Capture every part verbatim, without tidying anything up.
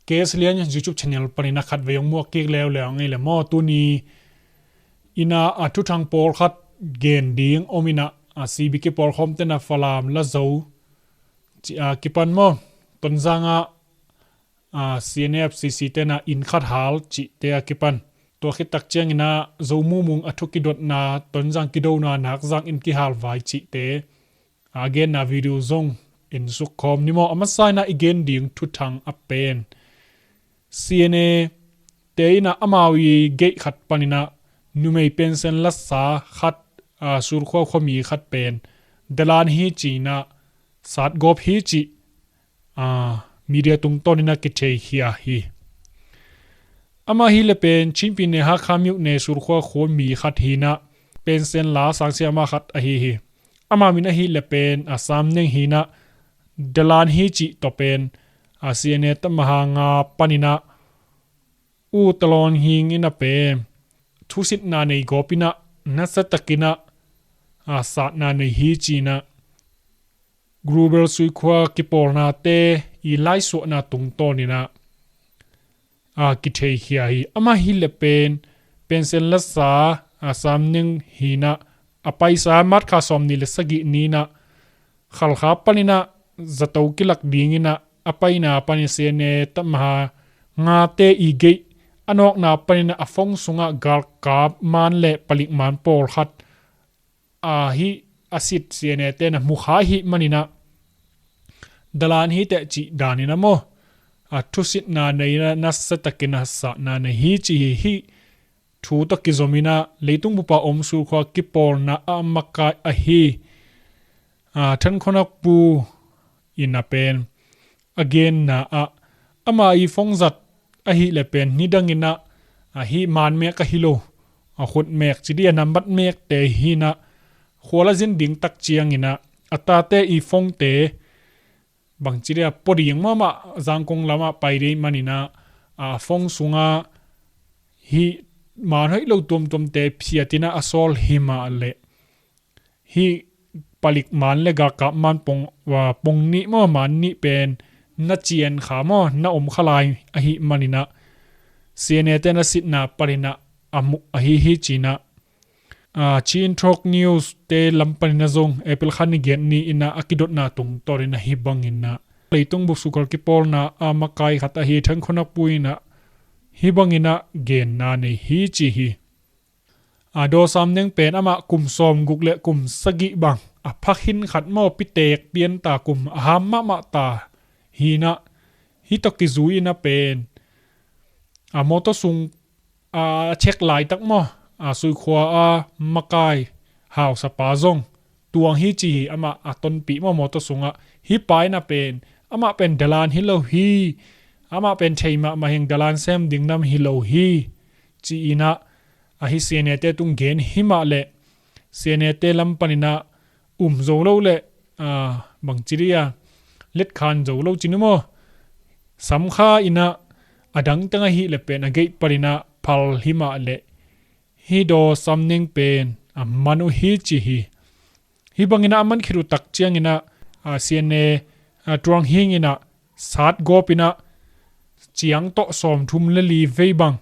K S Lian YouTube channel panin a khat vei hong muak kik leuleu ing ei le maw. Tuni in a thuthang pawlkhat gen ding om in a, a C B kipawlkhawm ten a Falam la zo cih a kipan maw, Tonzang ah a C N A F C C ten a inn khat hal cihte a kipan. Tua khit tak ciangin a Zo Mu Mung a thu kidotna, Tonzang kidona, Nakzang inn kihal vai cihte a genna video zong en suk khawm ni maw. A masa in a i gen ding thuthang a pen C N A te in a amau i gate khat panin a numei pension lasa khat, a, Surkhua khuami khat pen dalan hi ci-in a satgawp hi cih, a, media tungtawnin a kitheikhia hi. Amah hi le pen Chinpi ne Hakha Myone Surkhua khuami khat hi in a, pension la sangsia mah khat ahi hi. Amah min ahi le pen a Sam Neng hi in a, dalan hi cih tawh pen a C N A tamaha nga panin a U Talon Hing in a pen thusitna nei gawp in a, nasa takin a, a, satna nei hi ci-in a, Global Suikhua kipawlnate i laisuahna tungtawnin a, a, kitheikhia hi. Amah hi le pen pension lasa a Sam Neng hi in a, a paisa March kha sawmnih le sagih ni in a Khalkha panin a zato kilak dingin a, a paina panin C N A tamaha ngate i gate a nawkna panin a phone sungah galkap man le palik man pawlkhat a, hih a sit C N A ten a mu kha ahih manin a dalan hi teh cih danin a maw, a, thusitna nei in a, nasa takin a satna nei hi ci hi. Hih thu tawh kizomin a leitung bup a om Surkhua kipawlna a makai ahi, a, Than Khua Nak Pu in a pen a genna ah, ama i phone zat ahi le pen nidangin a, a, hih man mek ahi lo, a, khut mek ci dih a, nambat mekte hi in a, khua la zin ding tak ciangin a, a tate i phone te bangci dih a pua ding mahmah, Zangkong lamah pai ding manin a, a, phone sungah hih man hoih lo tuamtuamte phiatin a, a sawl hi mah leh hih palik man le galkap man pong, a, pong nih maw, man nih pen na cian kha maw, na om kha lai ahih manin a, C N A ten a sitna panin a, a muh ahi hi ci-in a, a, Chin Talk News te lam panin a zong April kha ni giat ni in a, a kidotna tungtawnin a hih bangin a leitung bup Surkhua kipawlna a makai khat ahi Than Khua Nak Pu in a hih bangin a genna nei hi ci hi. A, Daw Sam Neng pen amah kum sawmguk le kum sagih bang a pha khin khat maw, pitek pian ta, kum a ham mahmah ta hi in a, hih tawh kizui in a pen a, mawtaw sung, a, a check laitak maw, a, Suikhua a makai hausapa zong tuang hi ci hi. Amah a tonpih maw, mawtaw sungah, hih pa in a pen, amah pen dalan hi lo hi, amah pen thei mahmah hi ing, dalan sem ding nam hi lo hi ci-in a, a, hih C N A te tung gen hi mah leh C N A te lam panin a um zo lo le, a, bangci dih a letkhan zo lo ci ni maw, sam kha in a, a dang teng ahi le pen a gate panin a phal hi mah leh hih Daw Sam Neng pen a man uh hi ci hi. Hih bangin a a man khit uh tak ciangin a, a, C N A, a, Tuang Hing in a satgawp in a, ciang tawh sawmthum le li vei bang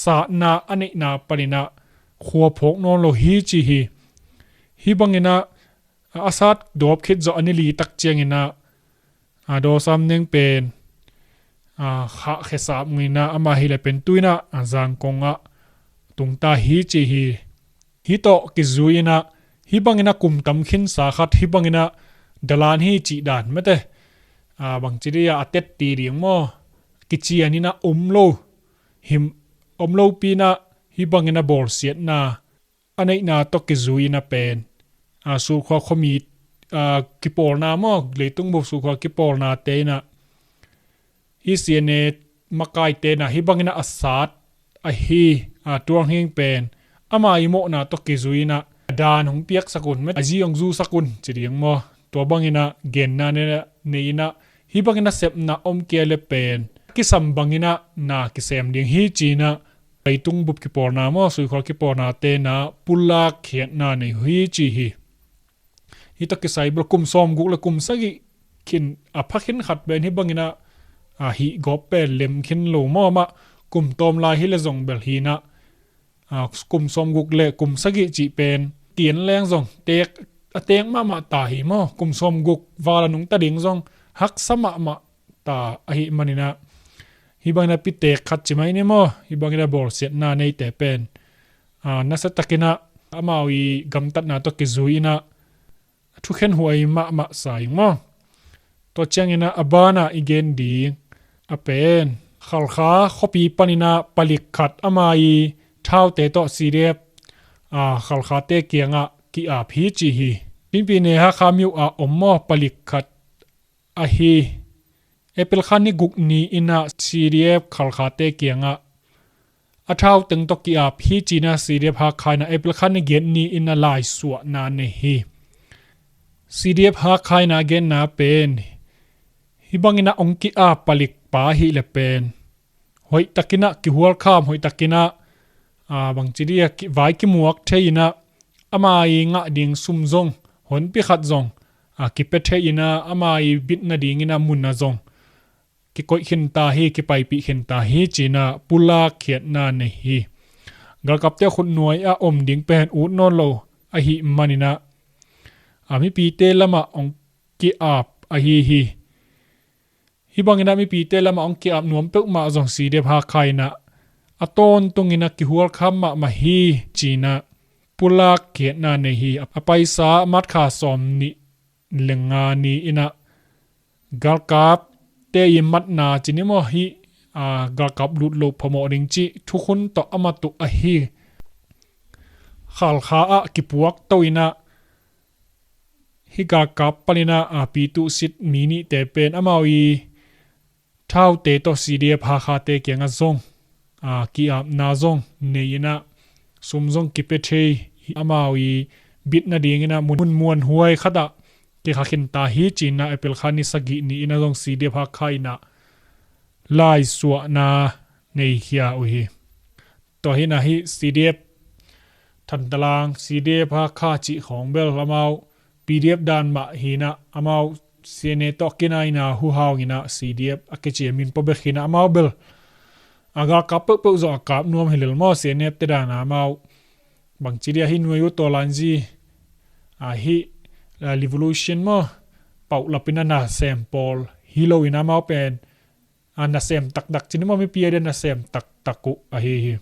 satna a neihna panin a khua phawk nawn lo hi ci hi. Hih bangin a, a, a satgawp khit zawh a ni li tak ciangin a, a, Daw Sam Neng pen, a, khahkhia sap ngin a, amah hi le pen tu in a, a, Zangkong ah tungta hi ci hi. Hih tawh kizui in a, hih bangin a kum tam khinsa khat hih bangin a dalan hi cih dan mate, a, bangci dih a, a tetti ding maw, kician in a om lo, him, om lopi in a, hih bangin a bawlsiatna a neihna tawh kizui in a pen, a, Surkhua khuami, a, kipawlna maw, leitung bup Surkhua kipawlnate in a, hih C N A makaite in a hih bangin a a sat ahi, a, Tuang Hing pen ama i mawhna tawh kizui in a, a dan hong piaksak un, a zi hong zusak un ci ding maw, tua bangin a genna nei, nei in a, hih bangin a sepna om kei le pen kisam bangin a na kisem ding hi ci-in a, leitung bup kipawlna maw, Suikhua kipawlnate in a pulak khiatna nei hi ci hi. Hih tawh kisai bel kum sawmguk le kum sagih khin a pha khin khat pen hih bangin a a hih gawp pen lem khin lo maw, amah kum tawm lai hi le zong bel hi-in ah, a, kum sawmguk le kum sagih cih pen kien leng zong teek, a teek mahmah ta hi maw, kum sawmguk val a nungta ding zong haksa mahmah ta ahih manin ah, hih bangin ah piteek khat ci mai ni maw, hih bangin ah bawlsiatna neite pen, a, nasiatakin ah amau i gamtatna tawh kizui-in ah thukhen huai mahmah sa ing maw. Tua ciangin ah a banah i gen ding a pen, Khalkha khuapi panin ah palik khat ama i thaute tawh C D F, a, Khalkhate kiangah ki-ap hi ci hi. Pinpine Hakha myo ah om maw, palik khat ahi. April kha ni guk ni-in ah C D F Khalkhate kiangah a thau teng tawh ki-ap hi ci-in ah C D F Hakha in ah April kha ni giat ni-in ah laisuahna nei hi. C D F Hakha in ah a genna pen, hih bangin ah hong ki-ap palik pa ahih leh pen hoihtakin ah kihualkham, hoihtakin ah, a, bangci dih a, ki-, vai kimuak thei-in ah, ama i ngah ding sum zong, honpi khat zong, a, kipia thei-in ah, ama i bit nadingin ah mun ah zong kikoih khin ta hi, kipaipih khin ta hi ci-in ah pulak khiatna nei hi. Galkapte khutnuai ah om ding pen ut nawn lo ahih manin ah, a, mipite lamah hong ki-ap ahi hi. Hih bangin ah mipite lamah hong ki-ap nuam peuhmah zong C D F Hakha in ah a tawntungin ah kihualkham mahmah hi ci-in ah pulak khiatna nei hi. A paisa March sawmnih le nga ni-in ah galkapte i matna ci ni maw, hih, a, galkap lut loh phamawh ding cih thukhun tawh a mat uh ahi Khalkha ah kipuak to-in ah, hih galkap panin ah, a, Pyithu Sit mi nihte pen amau i thaute tawh C D F Hakhate kiangah zong, a, ki-apna zong nei-in ah, sum zong kipia thei, amau i bit nadingin ah mun, mun muanhuai khat ah kikhah khin ta hi ci-in ah April kha ni sagih ni-in ah zong C D F Hakha in ah laisuahna nei khia uh hi. Tua hi-in ah hih C D F Thantlang, C D F Hakha cih khawng bel amau P D F dan mah hi-in ah, amau C N A tawh kinaina huhau-in ah C D F a kici a min pua bek hi-in ah, amau bel a galkap peuhpeuh zong a kap nuam hi lel maw, C N F te dan ah amau. Bangci dih a hih nuai uh tawlanzi, a, hih, a, revolution maw, paulapin a nasem pawl hi lo-in ah amau pen, a, nasem taktak ci ni maw, mipi a dia nasem taktak uh ahi hi.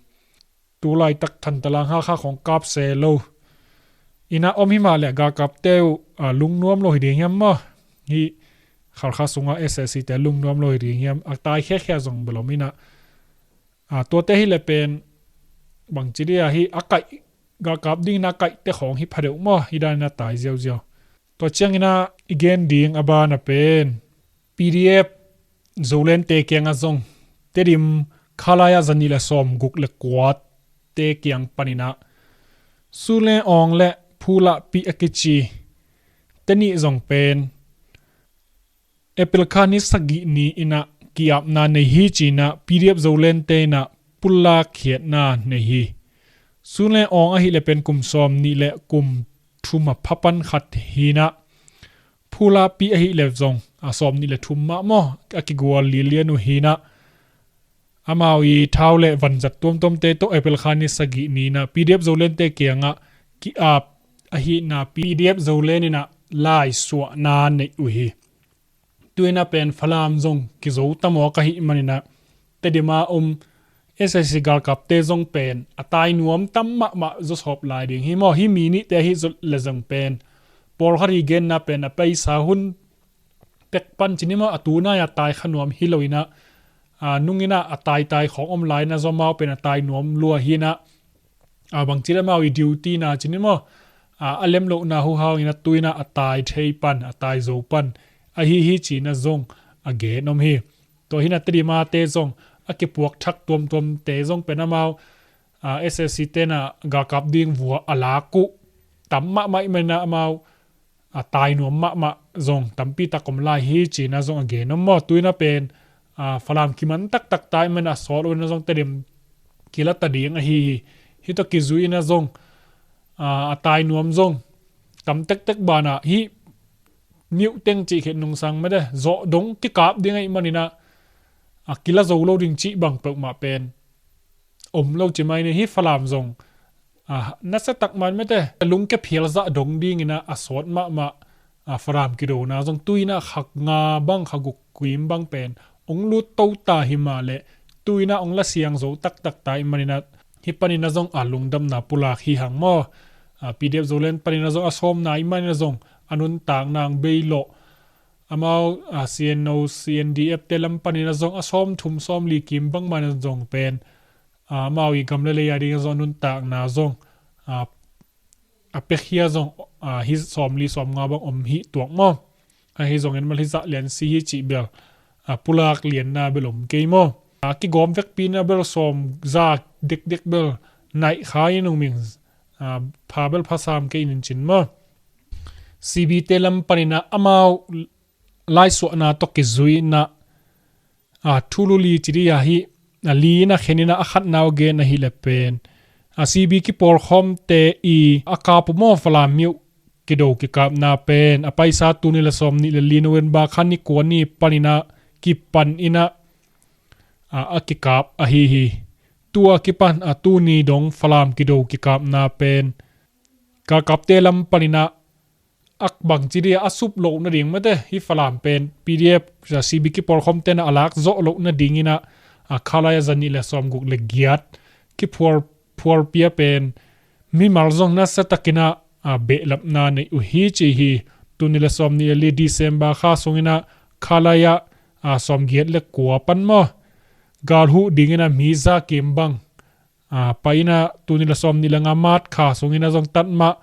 Tu laitak Thantlang Hakha khawng kap se lo-in ah om hi mah leh galkapte uh, a, lungnuam lo hi ding hiam maw? Hih Khalkha sungah S A C te lungnuam lo hi ding hiam? A tai khiakhia zong bel om-in ah, a, tuate hi leh pen bangci dih a hih a kaih, galkap dingin a kaihte khawng hi phadeuh maw, hih danin a tai ziauziau. Tua ciangin ah i gen ding a ban ah pen P D F Zolente kiangah zong, Tedim Khalai ah zanih le sawmguk le kuate kiang panin ah Sunle Aung le Phulahpi a kici te nih zong pen April kha ni sagih ni-in ah ki-apna nei hi ci-in ah P D F Zolente in ah pulak khiatna nei hi. Sunle Aung ahih leh pen kum sawmnih le kum thum a pha pan khat hi-in ah, Phulahpi ahih leh zong a sawmnih le thum mah maw, a kigual lianlian uh hi-in ah, amau i thau le vanzat tuamtuamte tawh April kha ni sagih ni-in ah P D F Zolente kiangah ki-ap ahihna P D F Zolen in ah laisuahna nei uh hi. Tu-in ah pen Falam zong kizo ta mawk ahih manin ah Tedim a om S A C galkapte zong pen a tai nuam tam mahmah zawsawp lai ding hi maw. Hih mi nihte ahi zong le zong pen pawlkhat i genna pen a paisa hun pek pan ci ni maw, a tunai a tai kha nuam hi lo-in ah, a, nungin ah a taitai khawng om lai-in ah zong amau pen a tai nuam lua hi-in ah, a, bangci le amau i duty na ci ni maw, a, a lem lohna huhau-in ah tu-in ah a tai thei pan, a tai zo pan ahi hi ci-in ah zong a gen om hi. Tua hi-in ah Tedim a te zong a kipuak thak tuamtuamte zong pen amau, a, S A C te in ah galkap ding vua a lak uh tam mahmah ahih manin ah amau a tai nuam mahmah zong tampi tak om lai hi ci-in ah zong a gen om maw. Tu-in ah pen, a, Falam kiman taktak ta ahih manin ah a sawt lo-in ah zong Tedim kila ta ding ahi hi. Hih tawh kizui-in ah zong, a, a tai nuam zong tam tektek banah hih Myoh teng cih khit nungsang mede zawh dong kikap ding ahih manin ah, a kila zo lo ding cih bang peuhmah pen om lo ci mai ni. Hi Falam zong, a, nasa tak man mete lungke phial zah dong dingin a, a sawt mahmah, a, Falam kidona zong tuina kha nga bang kha guk kim bang pen ong lut to ta hi mah leh tuina ong la siang zo taktak ta i manin a, hi panin a zong a lungdamna pulak hi hang maw. A, P D F Zoland panin a zong a sawmna i manin a zong a nuntakna ong bei lawh. Amau, a, C N O, C N D F te lam panin a zong a sawmthum sawmli kim bang man a zong pen, a, amau i gam le lei a ding a zong a nuntakna zong, a, a piakhia zong, a, hi sawmli sawmnga bang om hi tuak maw. Ahi zongin mal hi zah lian si hi cih bel, a, pulak lianna bel om kei maw. A, kigawm vekpi na bel sawm za dekdek bel naih kha in ung ming, a, pha bel pha sam kei in cin maw. C B te lam panin a amau laisuahna tawh kizui in a, a, thulu li ci dih a hi, a, li in a khen in a, a khatna uh gen ahih leh pen, a, C B kipawlkhawmte i a kap uh maw Falam miuh kido kikapna pen a paisa tuni le sawmnih le li November kha ni kua ni panin a kipan in a, a, a kikap ahi hi. Tua kipan a tuni dong Falam kido kikapna pen galkapte lam panin a ak bang ci dih a, a sup loh nading mate hi Falam pen P D F, C B kipawlkhawmte in a lak zawh loh nadingin a, a, khalai a zanih le sawmguk le giat kiphual, phualpi a pen mimal zong nasa takin a, a, behlapna nei uh hi ci hi. Tuni le sawmnih le li December kha sungin a khalai a, a, sawmgiat le kua pan maw galhuh dingin a mi za kim bang, a, pai in a tuni le sawmnih le nga March kha sungin a zong tatmah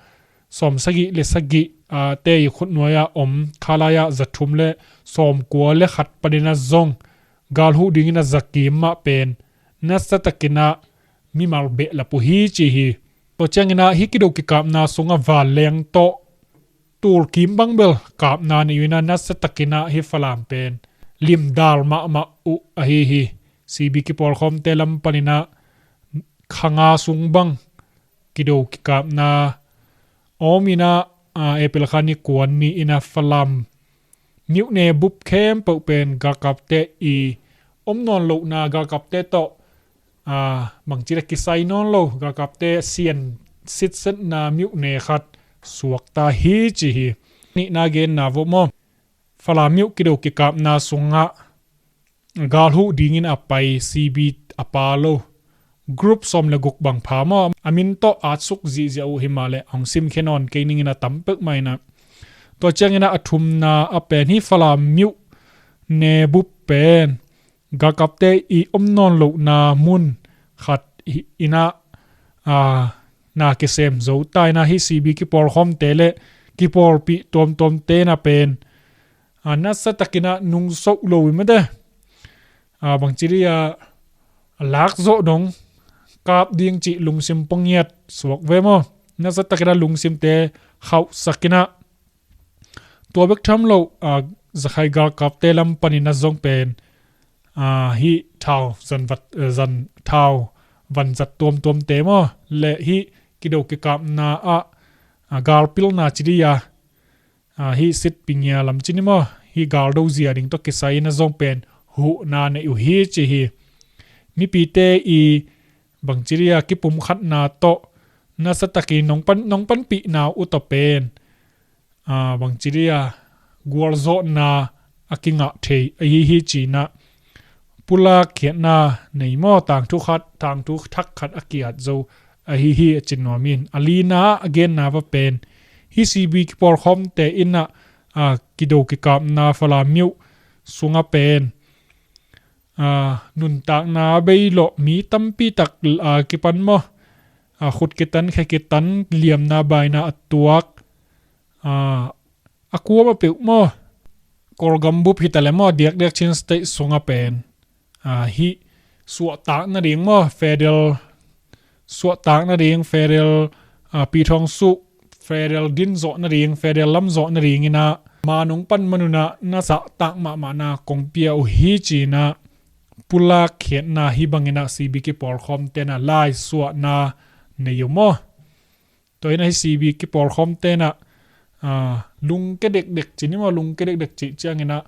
sawmsagih le sagih, a, te i khutnuai a om khalai a zathum le sawmkua le khat panin a zong galhuh dingin a za kim mah pen nasa takin a mimal behlap uh hi ci hi. Tua ciangin a hi kido kikapna sung a vanleng tawh tul kim bang bel kapna nei uh in a nasa takin a hi Falam pen limdal mahmah uh ahi hi. C B kipawlkhawmte lam panin a kha nga sung bang kido kikapna om in a, a, April kha ni kua ni in a Falam miuhne bup khempeuh pen galkapte i om nawn lohna galkapte tawh, a, bangci le kisai nawn lo galkapte sian sitsetna miuhne khat suakta hi ci hi. Nihna genna vawh maw Falam miuh kido kikapna sungah galhuh dingin a pai C B a pa lo group sawm le guk bang pha maw a min tawh atsuk zihziah uh hi mah leh hong simkhia nawn kei ning in a tam peuhmah in a. Tua ciangin a a thumna a pen hi Falam miuh ne bup pen galkapte i om nawn lohna mun khat hi in a, a, na kisem zo ta in a hi C B kipawlkhawmte le kipawlpih tuamtuamte in a pen, a, nasa takin a nungsoh lo i mate, a, bangci dih a lak zawh dong kap ding cih lungsim pua ngiat suak ve maw. Nasa takin a lungsimte khauhsak in a tua bek tham lo, a, zakhai galkapte lam panin a zong pen, a, hi thau zan vat, eh, zan thau vanzat tuamtuamte maw le hi kido kikapna ah, a, galpilna ci dih a, a, hi sitpi ngia lam ci ni maw hi galdo zia ding tawh kisai in a zong pen huhna nei uh hi ci hi. Mipite i bangci dih a kipumkhatna tawh nasa takin nong pan, nong panpihna uh tawh pen, a, bangci dih a gualzawhna a kingah thei ahi hi ci in a pulak khiatna nei maw tangthu khat, tangthu thak khat a ki-at zo ahi hi a ci nuam in a lina a genna va pen hi C B kipawlkhawmte in a, a, kido kikapna Falam miuh sung a pen, a, nuntakna bei lawh mi tampi tak, a, kipan maw, a, khut kitan khe kitan liamna baina a tuak, a, a kuam a peuh maw Kawlgam bup hi ta le maw diakdiak Chin State sung a pen, a, hi suahtak nading maw federal suahtak nading federal, a, pithawng suh federal din zawh nading federal lam zawh nading in a ma nong pan man un a na zahtak mahmahna kong pia uh hi ci in a pulak khiatna hi bangin a C B kipawlkhawmte in a laisuahna nei uh maw. Tua in a hi C B kipawlkhawmte in a, a, lungke dekdek ci ni maw lungke dekdek cih ciangin a,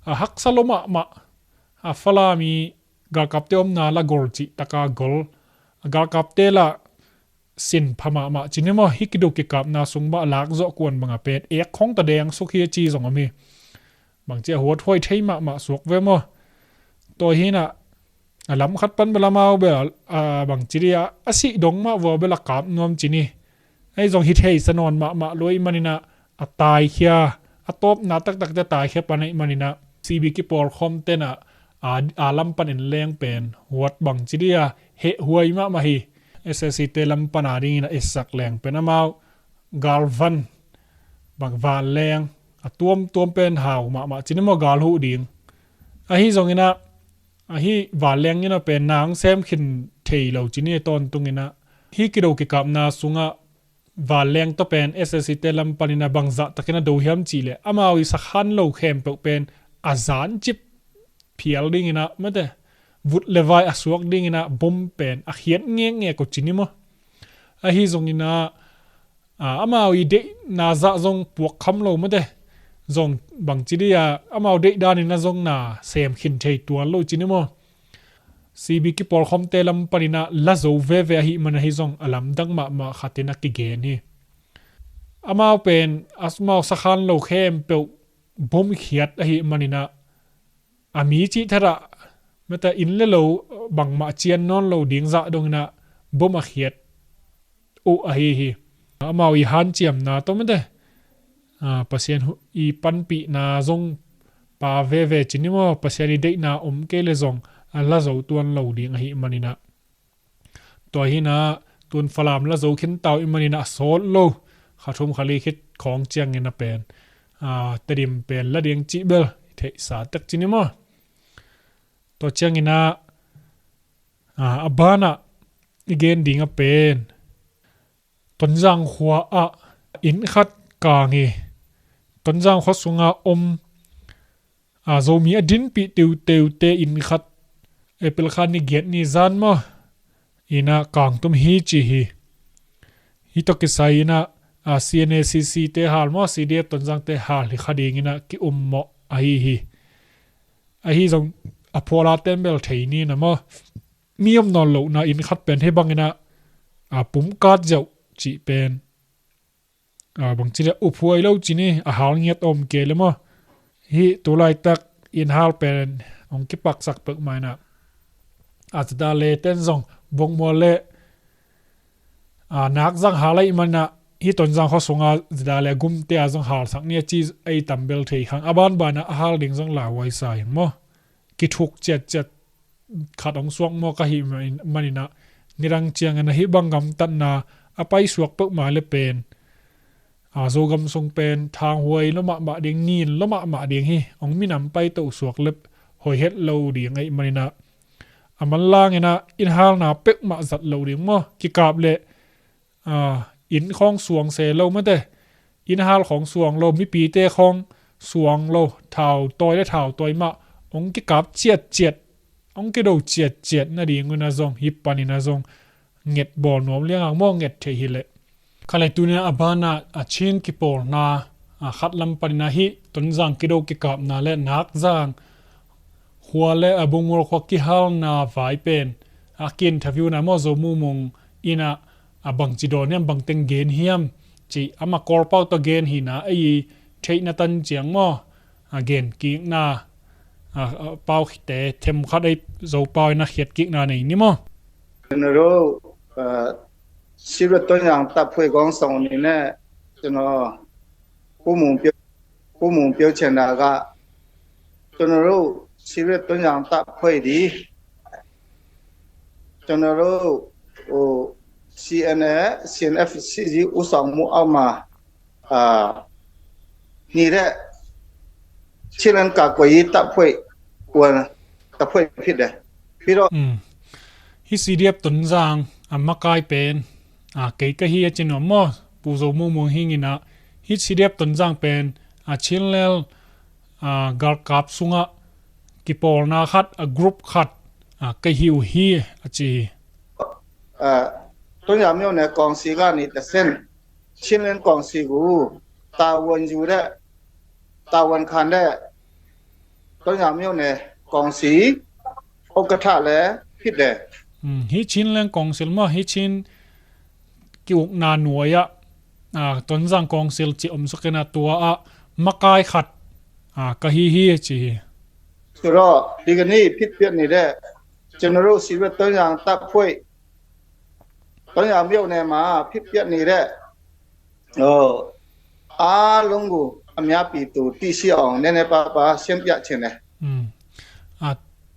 a, haksa lo mahmah a Falam i galkapte omna la gol cih taka gol, a galkapte la sin pha mahmah ci ni maw. Hih kido kikapna sung mah lak zawh kuan banga pen ek khong ta deng suk hi a ci zong om hi. Bangci a huathuai thei mahmah suak ve maw. Tua hinah a lam khat pan bel amau bel a bangci dih a, a sih dong mah vua bel a kap nuam ci ni. Ahi zong hi thei sa nawn mahmah lua ih maninah a taikhia, a tawpna taktakte taikhia pan aih maninah C B kipawlkhawm tenah a, a lam pan en leng pen huat bangci dih a hehhuai mahmah hi. S S C te lam pan a dingin a etsak leng pen amau galvan bang vanleng a tuamtuam pen hau mahmah ci ni maw, gal huh ding. Ahi zonginah ahi vanleng inah pen nang sem khin thei lo ci ni tawntunginah. Hih kido kikapna sungah vanleng tawh pen S S C te lam paninah bangzah takin a do hiam cihleh amau i sakhan lo khempeuh pen a zancip phial dinginah mate, vut le vai a suak dinginah bom pen a khiat ngekngek uh ci ni maw. Ahi zonginah a, amau i deihna zah zong puak kham lo mate. Zong bangci dih a amau deih daninah zong na sem khin thei tuan lo ci ni maw. C B kipawlkhawmte lam paninah la zo veve ahi man ahi zong a lamdang mahmah khatin a kigen hi. Amau pen amau sakhan lo khempeuh bom khiat ahi maninah a mi cih thatah mate, inn le lo bangmah cian nawn lo ding zah donginah bom a khiat uh ahi hi. Amau i hanciamna tawh mate, a, Pasian hu-, i panpihna zong pa veve ci ni maw, Pasian i deihna om kei le zong a la zo tuan lo ding ahi maninah. Tua hinah tun Falam la zo khin tau ih maninah a sawt lo kha thum kha li khit khawng ciangin a pen, a, Tedim pen la ding cih bel theihsa tek ci ni maw. Tua cianginah a, a banah i gen ding a pen Tonzang khua ah inn khat kang hi. Tonzang khua sungah om a, Zomi a dinpih teuteute inn khat April kha ni giat ni zan maw inah kangtum hi ci hi. Hih tawh kisai inah a, C N A C C te hal maw, C D F Tonzang te hal hi kha dinginah ki-ummawh ahi hi. Ahi zong a phuala ten bel thei ni na maw. Mi om nawn lohna inn khat pen hih banginah a, pumkat ziauh cih pen a, bangci le uphuai lo ci ni, a hal ngiat om kei le maw. Hih tulaitak inn hal pen hong kipaksak peuhmah inah a, zida le ten zong bongmual le a, nakzang hal ahi manah hih Tonzang khua sunga zida le gumte a zong halsak ni a ci ei tambel thei khang. A banbanah a hal ding zong lauhuai sa ing maw. Kithuk ciatciat khat hong suak maw ka hih maninah nidang ciangin a hih bang gamtatna a paisuak peuhmah le pen a, Zogam sung pen thanghuai lo mahmah ding, nin lo mahmah ding hi. Hong minam paito suak le hoihet lo ding ahi maninah a manlanginah inn halna peuhmah zat lo ding maw, kikap le a, inn khawng suang se lo mate, inn hal khawng suang lo, mipite khawng suang lo, thau tawi le thau tawi mah hong kikap ciatciat, hong kido ciatciat nadingunah zong hih paninah zong nget bawl nuam liangak maw, nget theih hileh. Khalei tunia a banah a Chin kipawlna a, khat lam paninah hih Tonzang kido kikapna le Nakzang khua le a Bungmual khua kihalna vai pen a, ki-interviewna maw, Zo Mungmung inah a, bangci dawn hiam, bangteng gen hiam cih amah Kawlpau tawh gen hina ei theihna tan ciang maw, a, gen kikna a, a, paukte themkhat ei Zopau inah khiat kikna nei ni maw. ကျွန်တော်တို့ အာ စည်းရုံး တွင်းရောင်တပ်ဖွဲ့ ခေါင်းဆောင်အနေနဲ့ ကျွန်တော် ကိုမုံပြော ကိုမုံပြောချင်တာက ကျွန်တော်တို့ စည်းရုံး တွင်းရောင်တပ်ဖွဲ့သည် ကျွန်တော်တို့ ဟို CNF CNF စစ်ကြီးဦးဆောင်မှုအောက်မှာ အာ နေတဲ့ ချင်းလန်းကာကွယ်ရေးတပ်ဖွဲ့ ဝင်တပ်ဖွဲ့ဖြစ်တယ်။ ပြီးတော့ Hih C D F Tonzang a makai pen a, kei ka hi a ci nuam maw, Pu Zo Mungmung hi inah, hih C D F Tonzang pen a, Chinland a, galkap sungah kipawlna khat, a group khat a, kei hi uh hi a ci hi. အဲ တွင်းရောင်မြို့နယ်ကောင်စီကနေတဆင့် ချင်းလင်းကောင်စီကို တာဝန်ယူတဲ့ တာဝန်ခံတဲ့ တွင်းရောင်မြို့နယ် kawngsi, ukatha le phit de. Hi Chinland kawngsil maw, hi Chin ki-ukna nuai-ah Tonzang kawngsil cih om sukin a, tua-ah makai khat ka hi hi ci hi. ဆိုတော့ ဒီကနေ့ ဖြစ်ပျက်နေတဲ့ ကျွန်တော်တို့ စီဝက် သုံးရာ တပ်ဖွဲ့ သုံးရာ မြို့နယ်မှာ ဖြစ်ပျက်နေတဲ့ ဟို အားလုံးကို အများပြည်သူ သိရှိအောင် နည်းနည်းပါးပါး ရှင်းပြချင်တယ်။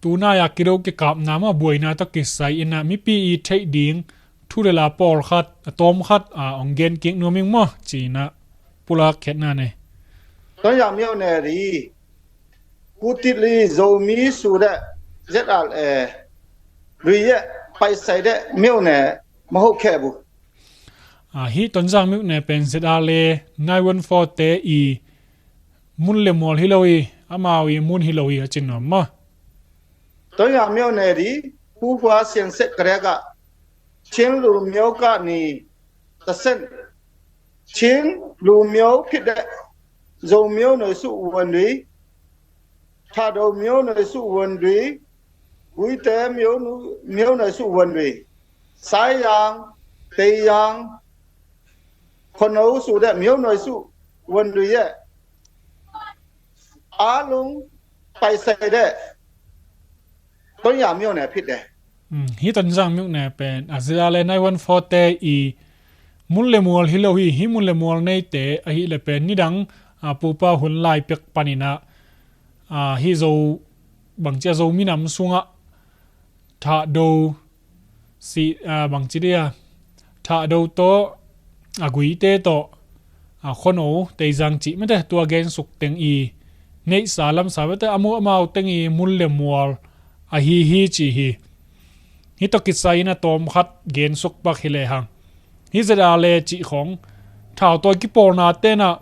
Tunai-a kido kikapna maw, buaina tawh kisai in a, mipi i theih ding thu le la pawlkhat, a tawmkhat ong gen kik nuam ing maw, ci-in a pulak khiatna nei. သုံးရာ မြို့နယ်သည် ကူတလီ ဇိုမီ ဆိုတဲ့ ZRA တွေရဲ့ ပိုင်ဆိုင်တဲ့ မြို့နယ် မဟုတ်ခဲ့ဘူး။ Hih Tonzang မြို့နယ် pen ZRA nine one four te i mun le mual hi lo hi, amau i mun hi lo hi a ci nuam maw. သုံးရာ မြို့နယ်သည် ဖူးဖွား စင်စစ်ကတည်းက ချင်းလူမျိုးကနေ တဆင့် ချင်းလူမျိုးဖြစ်တဲ့ ဇိုမီ မျိုးနွယ်စုဝင်တွေ၊ ထဒို မျိုးနွယ်စုဝင်တွေ၊ ဝီတဲ မျိုးနွယ်စုဝင်တွေ၊ စါယန်၊ တေယန်၊ ခနီ ဆိုတဲ့ မျိုးနွယ်စုဝင်တွေရဲ့ အားလုံးပိုင်ဆိုင်တဲ့ သုံးရာ မြို့နယ် ဖြစ်တယ်။ Hih Tonzang မြို့နယ် pen ZRA nine one four te i mun le mual hi lo hi. Hih mun le mual neite ahih leh pen nidang pupa hun lai pek panin a, hih Zo, bangci a, Zo minam sungah Thahdo, si, bangci dia, Thahdo tawh, a Guite tawh, a Khuano, Teizang cih mete, tua gensuk teng i neihsa lamsa mete, a mu amau teng i mun le mual ahi hi ci hi. Hih tawh kisai in a tawmkhat gensuk pak hi lehang, hih ZRA cih khong thautawi kipawlna tenah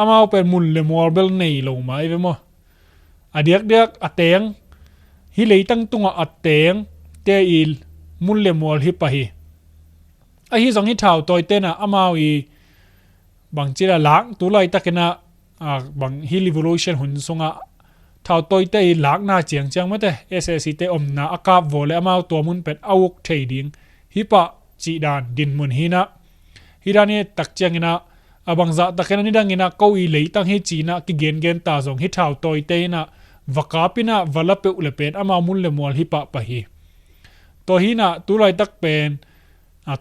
amau pen mun le mual bel nei lo mai ve maw. A diakdiak a teng, hih leitang tungah a teng te i mun le mual hi pah hi. Ahi zong hih thautawi tenah amau i bangci a lak, tu laitakin a, bang hih revolution hun sungah thautawi te i lakna ciangciang mete, SAC te omna a kap vaw le amau tua mun pen a uk thei ding hi pah cih dan dinmun hi in a, hih dan hi tak ciangin a, a bangzah takin a nidangin a ko i leitang hi ci-in a kigengen ta zong hih thautawite in a va kap in a va la peuh le pen amau mun le mual hi pahpah hi. Tua hi in a tu laitak pen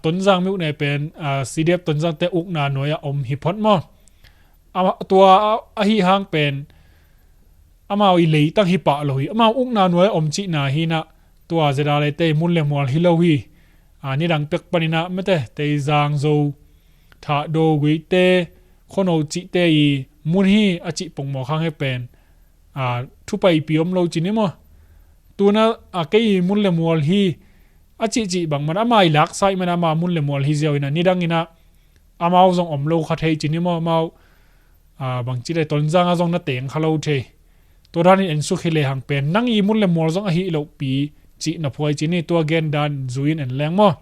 Tonzang မြို့နယ် pen CDF Tonzang te ukna nuai-ah om hi phot maw. Tua ahi hang pen amau i leitang hi pah lo hi, amau ukna nuai-ah om cihna hi in a, tua ZRA te i mun le mual hi lo hi. Nidang pek panin a mete, Teizang, Zo, Thahdo, Guite, Khuano cihte i mun hi a cih pongmawk hang hi pen thupaipi om lo ci ni maw. Tu-in a kei i mun le mual hi a cihcih bang man, amau i laksa ahih man amau mun le mual hi ziau in a, nidangin a amau zong om lo kha thei ci ni maw, amau bangci le Tonzang ah zong na teng kha lo thei. Tua danin ensuk hi lehang pen nang i mun le mual zong ahi lohpi cih na phuai ci ni, tua gen dan zui-in en leng maw.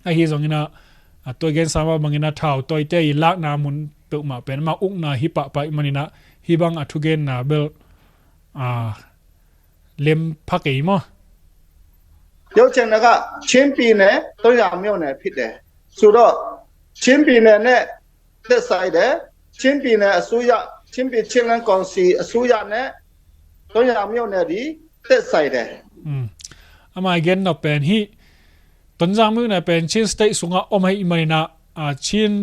Ahi zongin a, tua gensa mah bangin a thautawite i lakna mun peuhmah pen amau ukna hi pahpah ahih manin a, hih bang a thugenna bel lem pha kei maw. ပြောချင်တာက ချင်းပြည်နယ် သုံးရာ မြို့နယ် ဖြစ်တယ်ဆိုတော့ ချင်းပြည်နယ်နဲ့ သက်ဆိုင်တယ်။ ချင်းပြည်နယ်အစိုးရ၊ ချင်းပြည် ချင်းလန်းကောင်စီအစိုးရနဲ့ သုံးရာ မြို့နယ်သည် သက်ဆိုင်တယ်။ Amau i gen nop pen hih Tonzang မြို့နယ် pen Chin State sungah om ahih manin a, Chin,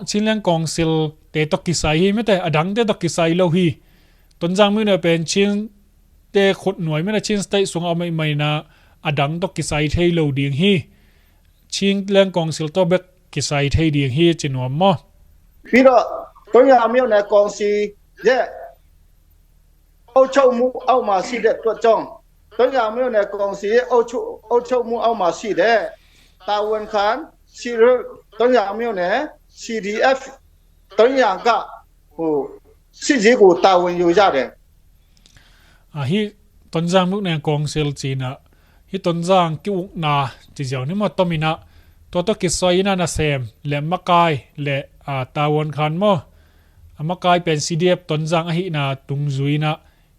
Chinland Council te tawh kisai hi mete, a dangte tawh kisai lo hi. Tonzang မြို့နယ် pen Chin te khutnuai mete, Chin State sungah om ahih manin a, a dang tawh kisai thei lo ding hi. Chinland Council tawh bek kisai thei ding hi ci nuam maw. ပြီးတော့ သုံးရာ မြို့နယ် ကောင်စီရဲ့ အုပ်ချုပ်မှုအောက်မှာရှိတဲ့အတွက်ကြောင့် သုံးရာ မြို့နယ် ကောင်စီရဲ့ အုပ်ချုပ်၊ အုပ်ချုပ်မှုအောက်မှာရှိတဲ့ တာဝန်ခံ ရှိတဲ့ သုံးရာ မြို့နယ် CDF သုံးရာ က ဟို စစ်ရေးကို တာဝန်ယူရတယ်။ Hih Tonzang မြို့နယ် ကောင်စီ ci-in a, hih Tonzang ki-ukna ci ziau ni maw, tomin a tua tawh kisai in a nasem le makai le tavuan khan maw, a makai pen CDF Tonzang ahihna tung zui-in a,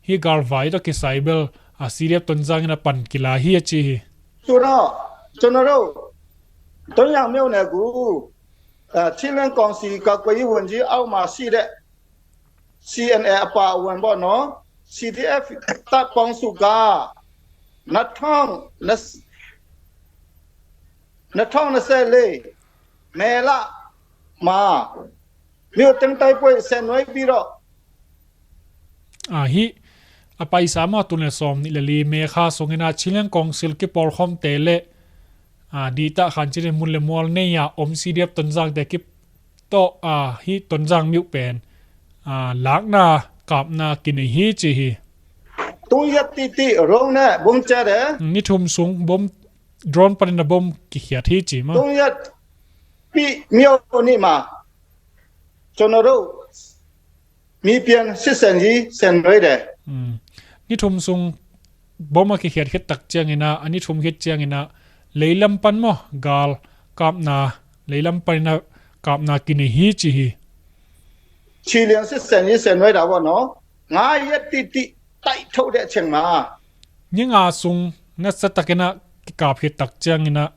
hih galvai tawh kisai bel အ စီဒီအက်ဖ် တွင်ႈၸၢင်ႈၼႆႉ ပၼ်ၵိၼ်လႃႈႁႃႉ ၸိုဝ်ႈႁိုဝ်။ သူတို့ ကျွန်တော်တို့ တွင်းယံမြို့နယ်ကို အဲ ချင်းလဲန်းကောင်စီ ကာကွယ်ရေးဝန်ကြီးအောက်မှာရှိတဲ့ စီအန်အဲ အပါအဝင်ပေါ့နော် စီဒီအက်ဖ် တပ်ပေါင်းစုက နှစ်ထောင်နှစ် နှစ်ထောင်နှစ်ဆယ့်လေး မေလမှာ မြို့သိမ်းတိုက်ပွဲဆင်နွှဲပြီးတော့ အာ ဟိ အပိုင်စၢမ်ႇ တူၼ်ႈလႄႈ သွမ်ႇၼီႈလႄႈ လီ မေႇၶႃႇ သူင်ႇၼႆႉၼႃႇ ချင်းလဲန်းကောင်စီ ကီႈပေႃႈၶွမ်ႈတႄႉလႄႈ အာ ဒ်တႃႇၶၢၼ်ႉၸိူဝ်းၼႆႉ မုၼ်လႄႈမွၼ်းၼႆႉယဝ်ႉ ဢမ်ႇ စီဒီအက်ဖ် တွင်ႈၸၢင်ႈတႄႉ ၵိပ်းတေႃႇ အာ ဟိ တွင်ႈၸၢင်ႈမဵဝ်းပဵၼ် အာ လၢၵ်ႈၼႃႈ ၵၢပ်ႈၼႃႈ ၵိၼ်ၼႆႁႃႉ ၸိုဝ်ႈႁိုဝ်။ သုံးရက်တိတိ ဒရုန်းနဲ့ ဗုံးကြဲတယ်။ ဢိုမ်ႇ ၼိုင်ႈထုမ်ႈသုင် ဗုံး တရူၼ်း ပၼ်ၼႃႇ ဗုံး ၵႄႈၶႅတ်ႇႁႃႉ ၸိုဝ်ႈမႃး။ သုံးရက် ပြီး မြို့အနီးမှာ ကျွန်တော်တို့ မြေပြင်စစ်ဆင်ရေး ဆင်နွှဲတယ်။ ဢိုမ်ႇ ၼိုင်ႈထုမ်ႈသုင် ဗုံး မႃး ၵႄႈၶႅတ်ႇ ၶိတ်းတၵ်းၸႅင်ႈၼႆႉၼႃႇ ဢၼ်ၼိုင်ႈထုမ်ႈ ၶိတ်းၸႅင်ႈၼႆႉၼႃႇ လႆႈလမ်းပၼ်မႃး ၵၢၼ်ၵၢပ်ႈၼႃႈ လႆႈလမ်းပၼ်ၼႃႇ ၵၢပ်ႈၼႃႈ ၵိၼ်ၼႆႁႃႉ ၸိုဝ်ႈႁိုဝ်။ ခြေလျင်စစ်ဆင်ရေး ဆင်နွှဲတာပေါ့နော်။ ငါးရက်တိတိ တိုက်ထုတ်တဲ့အချိန်မှာ ငိုင်ႈငႃႇသုင် ၼႃႇ သတ်းတၵ်းၼႃႇ ၵႄႈၶႅတ်ႇ တၵ်းၸႅင်ႈၼႆႉၼႃႇ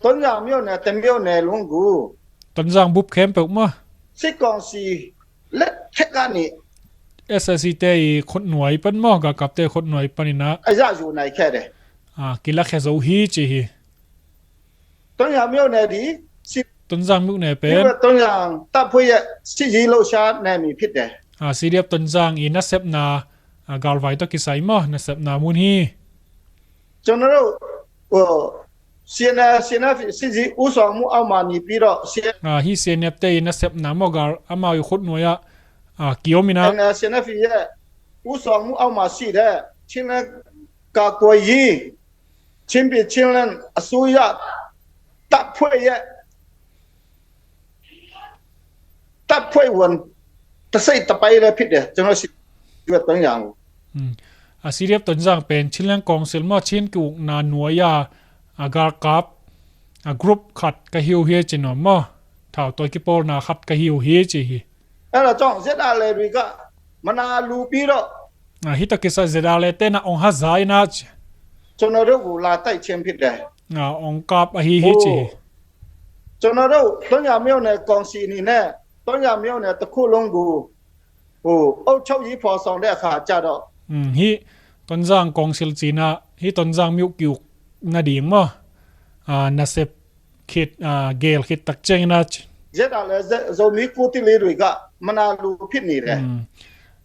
တွင်းယံမြို့နယ် တစ်မြို့နယ်လုံးကို တွင်ႈၸၢင်ႈ ပုပ်ႉၶႅမ်ႉပႅတ်ႈမႃး စစ်ကောင်စီလက်ထက်ကနေ ဢႅတ်ႉသ်ဢႅတ်ႉသ်ဢီႇ တႄႉ ၶုတ်းၼွႆႉပၼ်မႃး ၵႃႈၵၢပ်ႈတႄႉ ၶုတ်းၼွႆႉပၼ်ၼႆႉၼႃႇ အရယူနိုင်ခဲ့တယ်။ ဢႃႇ ၵႄႈလၢၵ်ႈၶႄႈၸူးႁႃႉ ၸိုဝ်ႈႁိုဝ်။ တွင်းယံမြို့နယ်သည် စစ် တွင်ႈၸၢင်ႈ မြို့နယ်ပဵၼ် မြို့နယ် တွင်းယံတပ်ဖွဲ့ရဲ့ စစ်ရေးလှုပ်ရှားနယ်မြေဖြစ်တယ်။ ဢႃႇ သီႇတီႇဢႅပ်ႉ တွင်ႈၸၢင်ႈ ဢီႇ ၼႃႈသႅပ်ႇၼႃႈ ဢႃႇ ၵၢၼ်ဝႆႉ တေႃႇၵႄႈသႂ်ႇမႃး ၼႃႈသႅပ်ႇၼႃႈ မုၼ်းႁႃႉ။ ကျွန်တော်တို့ ဟို စီအန်အဲ စီအန်အဲ စစ်ရေးဦးဆောင်မှုအောက်မှာနေပြီးတော့ စီအန်အဲ ဢႃႇ ႁႃႉ သီႇဢႅၼ်ႇဢႅပ်ႉ တႄႉ ၼႃႈသႅပ်ႇၼႃႈ မႃးၵႃႈ ဢမႃးယူႇ ၶုတ်းၼွႆႉ ဢႃႇ ဢႃႇ ၵျေႃႇမီးၼႃႇ စီအန်အဲ စီအန်အဲ ရဲ့ ဦးဆောင်မှုအောက်မှာရှိတဲ့ ချင်းလဲန်းကာကွယ်ရေး ချင်းပြည် ချင်းလဲန်းအစိုးရ တပ်ဖွဲ့ရဲ့ တပ်ဖွဲ့ဝင် တစ်စိတ်တစ်ပိုင်းလည်းဖြစ်တယ်။ ကျွန်တော် စီအက်ဖ် တွင်းယံကို။ ဢိုမ်း ဢႃႇ သီႇတီႇဢႅပ်ႉ တွင်ႈၸၢင်ႈ ပဵၼ် ချင်းလဲန်းကောင်စီ မႃး ချင်းကဵဝ်ၼႃႈၼွႆႉ ဢႃႇ ဢႃႇ ၵၢၼ်ၵၢပ်ႈ ဢႃႇ ၵရုပ်ႉၶတ်း ၵႃႈႁိုဝ်ႁႃႉ ၸိုင်ၼေႃႈ မႃး ထၢဝ်ႇတူၺ်း ၵႃႈပေႃးၼႃႈ ၶတ်းၵႃႈႁိုဝ်ႁႃႉ ၸိုင်ႁႃႉ။ အဲ့ဒါကြောင့် ဇက်ဒ်အလ်ဢေႇ တွေက မနာလိုပြီးတော့ ဢႃႇ ႁဵတ်းၵႃႈၸိူဝ်း ၸႄႈတႃႇလႄႈ တႄႉၼႃႇ ဢွင်ႇႁႃႉၸႃႉၼႃႇ ကျွန်တော်တို့ကို လာတိုက်ခြင်းဖြစ်တယ်။ ဢႃႇ ဢွင်ႇၵၢပ်ႈ ဢႃႇ ႁဵတ်း ဢူဝ်ႈ ၸႄႈ ကျွန်တော်တို့ တွင်းယံမြို့နယ်ကောင်စီအနေနဲ့ တွင်းယံမြို့နယ်တစ်ခုလုံးကို ဟို အုပ်ချုပ်ရေးဖော်ဆောင်တဲ့အခါကျတော့ ဢိုမ်း ႁဵတ်း တွင်ႈၸၢင်ႈ ကောင်စီ ၸိုင်ၼႃႇ ႁဵတ်း တွင်ႈၸၢင်ႈ မြို့ ၵျေႃႇၼႃႈတိင်ႇ မႃး ဢႃႇ ၼႃႈသႅပ်ႇ ၶိတ်း ဢႃႇ ၵႄႈၶိတ်း တၵ်းၸႅင်ႈၼႃႇ။ ဇက်ဒ်အလ် ဇိုမီး ကိုယ်စားလှယ်တွေက မနာလိုဖြစ်နေတယ်။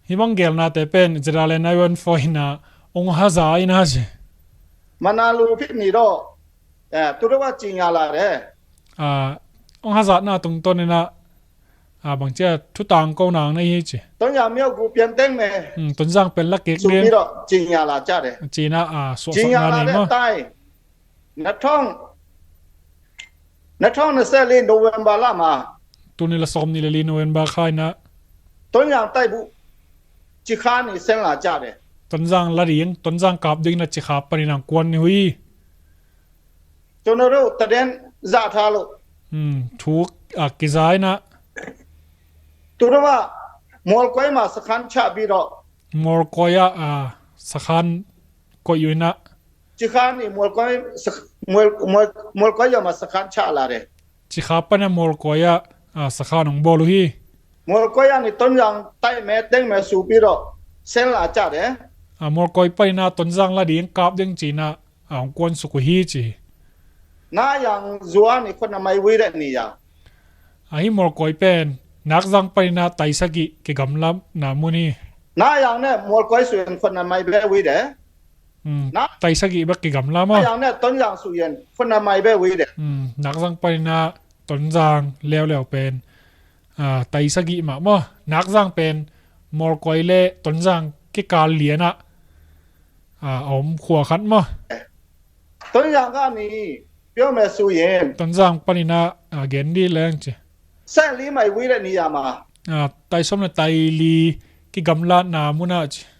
ဢိုမ်း ႁဵတ်းဝႃႈ ၵႄႈၼႃႇ တႄႉပဵၼ် ၸႄႈတႃႇလႄႈ ၼႃႈဝၼ်းၽွႆႈၼႃႇ ဢွင်ႇႁႃႉၸႃႉၼႃႇ မနာလိုဖြစ်နေတော့ အဲ သူတို့က ကြေညာလာတယ်။ ဢႃႇ ဢွင်ႇႁႃႉၸႃႉၼႃႇ တွင်ႈတွၼ်းၼႆႉၼႃႇ ဢႃႇ မၢင်ၸိူဝ်း ထူးတၢင်းၵေႃႈ ၼင်ႇၼႆ ႁဵတ်းၸိုင် တွင်းယံမြို့ကို ပြန်သိမ်းမယ် ဢိုမ်း တွင်ႈၸၢင်ႈ ပဵၼ်လၵ်းၵဵၵ်း ဆိုပြီးတော့ ကြေညာလာကြတယ်။ ၸိုင်ၼႃႇ ဢႃႇ သွၵ်ႈသွၵ်ႈၼႃႇ ၼႆႉ ကြေညာလာတဲ့အတိုင်း နှစ်ထောင် နှစ်ထောင်နှစ်ဆယ့်လေး နိုဝင်ဘာလမှာ တူဝ်ၼႆႉလႄႈ သွမ်ႇၼီႈလႄႈ လီႈ ၼူဝ်ႇဝႅမ်ႇပႃႇ ၶႃႈၼႃႇ တွင်းယံတိုက်ဖို့ စစ်ခါနေ ဆင်းလာကြတယ်။ တွင်ႈၸၢင်ႈ လႃႈတိင်ႇ တွင်ႈၸၢင်ႈၵၢပ်ႈတိင်ႇၼႃႇ စစ်ခါပၼ်ၼႃႇ ၵွၼ်ႇၼႆႉႁိုဝ်။ ကျွန်တော်တို့ သတင်းရထားလို့ ဢိုမ်း ထုၵ်ႇ ဢႃႇ ၵႄႈၸႂ်ၼႃႇ သူတို့က မော်လ်ကွဲမှာ စခန်းချပြီးတော့ မော်လ်ကွဲ ဢႃႇ ဢႃႇ စခၢၼ်း ၵွႆးယူႇၼႃႇ။ စစ်ခါနေ မော်လ်ကွဲ မော်လ် မော်လ်ကွဲရွာမှာ စခန်းချလာတယ်။ စစ်ခါပၼ်ၼႃႇ မော်လ်ကွဲ ဢႃႇ ဢႃႇ စခၢၼ်းၼွင်ႉပေႃႈလူးႁိုဝ်။ မော်လ်ကွဲကနေ တွင်းယံတိုက်မယ် သိမ်းမယ်ဆိုပြီးတော့ ဆင်းလာကြတယ်။ ဢႃႇ မော်လ်ကွဲပၼ်ၼႃႇ တွင်ႈၸၢင်ႈ လႃႈတိင်ႇ ၵၢပ်ႈတိင်ႇ ၸိုင်ၼႃႇ ဢႃႇ ဢွင်ႇၵွၼ်ႇ သူၵူႈႁိုဝ် ၸိုင် နၢႆးယၢင်ရွာကနေ ခုနစ်မိုင်ဝေးတဲ့နေရာ။ ဢႃႇ ႁိုဝ် မော်လ်ကွဲပၼ် ၼၢၵ်ႈၸၢင်ႉပၼ်ၼႃႇ တႆးသၵ်ႉၵီႇ ၵႄႈၵမ်လၢႆးၼႃႇ မုၼ်းၼႆႉ။ နၢႆးယၢင်နဲ့ မော်လ်ကွဲဆိုရင် ခုနစ်မိုင်ပဲဝေးတယ်။ ဢိုမ်း နႃႇ တႆးသၵ်ႉၵီႇ ပႅတ်ႈၵႄႈၵမ်လၢႆးမႃး။ နၢႆးယၢင်နဲ့ တွင်းယံဆိုရင် ခုနစ်မိုင်ပဲဝေးတယ်။ ဢိုမ်း ၼၢၵ်ႈၸၢင်ႉပၼ်ၼႃႇ တွင်းယံ လႅဝ်းလႅဝ်းပဵၼ် ဢႃႇ တႆးသၵ်ႉၵီႇမႃး မႃး ၼၢၵ်ႈၸၢင်ႉပဵၼ် မော်လ်ကွဲလႄႈ တွင်းယံ ၵႄႈၵၢၼ်လဵဝ်ၼႃႇ ဢႃႇ ဢဝ်ၶူဝ်ၶတ်းမႃး။ တွင်းယံကနေ ပြောမယ်ဆိုရင် တွင်းယံပၼ်ၼႃႇ ဢႃႇ ၵႅၼ်ႇတီႇလႅင်းၸိုင် ဆယ့်လေးမိုင်ဝေးတဲ့နေရာမှာ ဢႃႇ တႆးသွမ်ႇလႄႈ တႆးလီ ၵႄႈၵမ်လၢႆးၼႃႇ မုၼ်းၼႃႇၸိုင်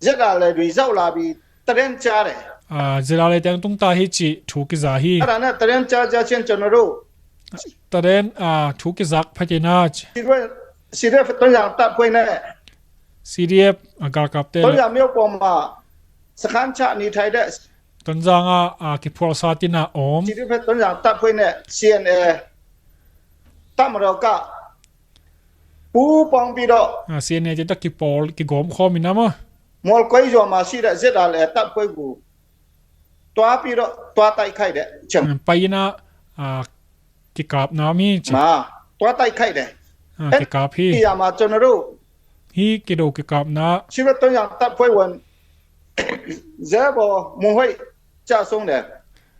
ဇက်ဒ်အလ်တွေ ရောက်လာပြီး သတင်းကြားတယ်။ ဢႃႇ ဇက်ဒ်အလ် တႅင်ႇတုင်းတႃႇႁႃႉၸိုင် ထုၵ်ႇၵႄႈၸႂ်ႁႃႉ။ အဲ့ဒါနဲ့ သတင်းကြားကြားချင်း ကျွန်တော်တို့ တႅင်ႇ ဢႃႇ ထုၵ်ႇၵႄႈၸႂ် ၽၢႆႇၼႃႈ သီႇတီႇဢႅပ်ႉ သီႇတီႇဢႅပ်ႉ တွင်းယံတပ်ဖွဲ့နဲ့ သီႇတီႇဢႅပ်ႉ ဢႃႇ ၵႃႈၵပ်းတႄႉ တွင်းယံမြို့ပေါ်မှာ စခန်းချနေထိုင်တဲ့ Tonzang ah, ah, kiphualsa tina om. CDF Tonzang တပ်ဖွဲ့နဲ့ CNA တပ်မတော်က ပူးပေါင်းပြီးတော့ Ah, CNA te tak kipawl, kigawm khawm ina maw. မော်ကွဲရွာမှာရှိတဲ့ ZRA တပ်ဖွဲ့ကို တွားပြီးတော့ တွားတိုက်ခိုက်တဲ့အချိန် Ah, pai ina, ah, kikapna mi ci. မှာ တွားတိုက်ခိုက်တယ်။ Ah, အဲ့ kikap hi. ဒီနေရာမှာ ကျွန်တော်တို့ Hi kido kikapna. စစ်ဘက် Tonzang တပ်ဖွဲ့ဝင် ရဲဘော် မွန်ဟွေ့ ကျဆုံးတယ်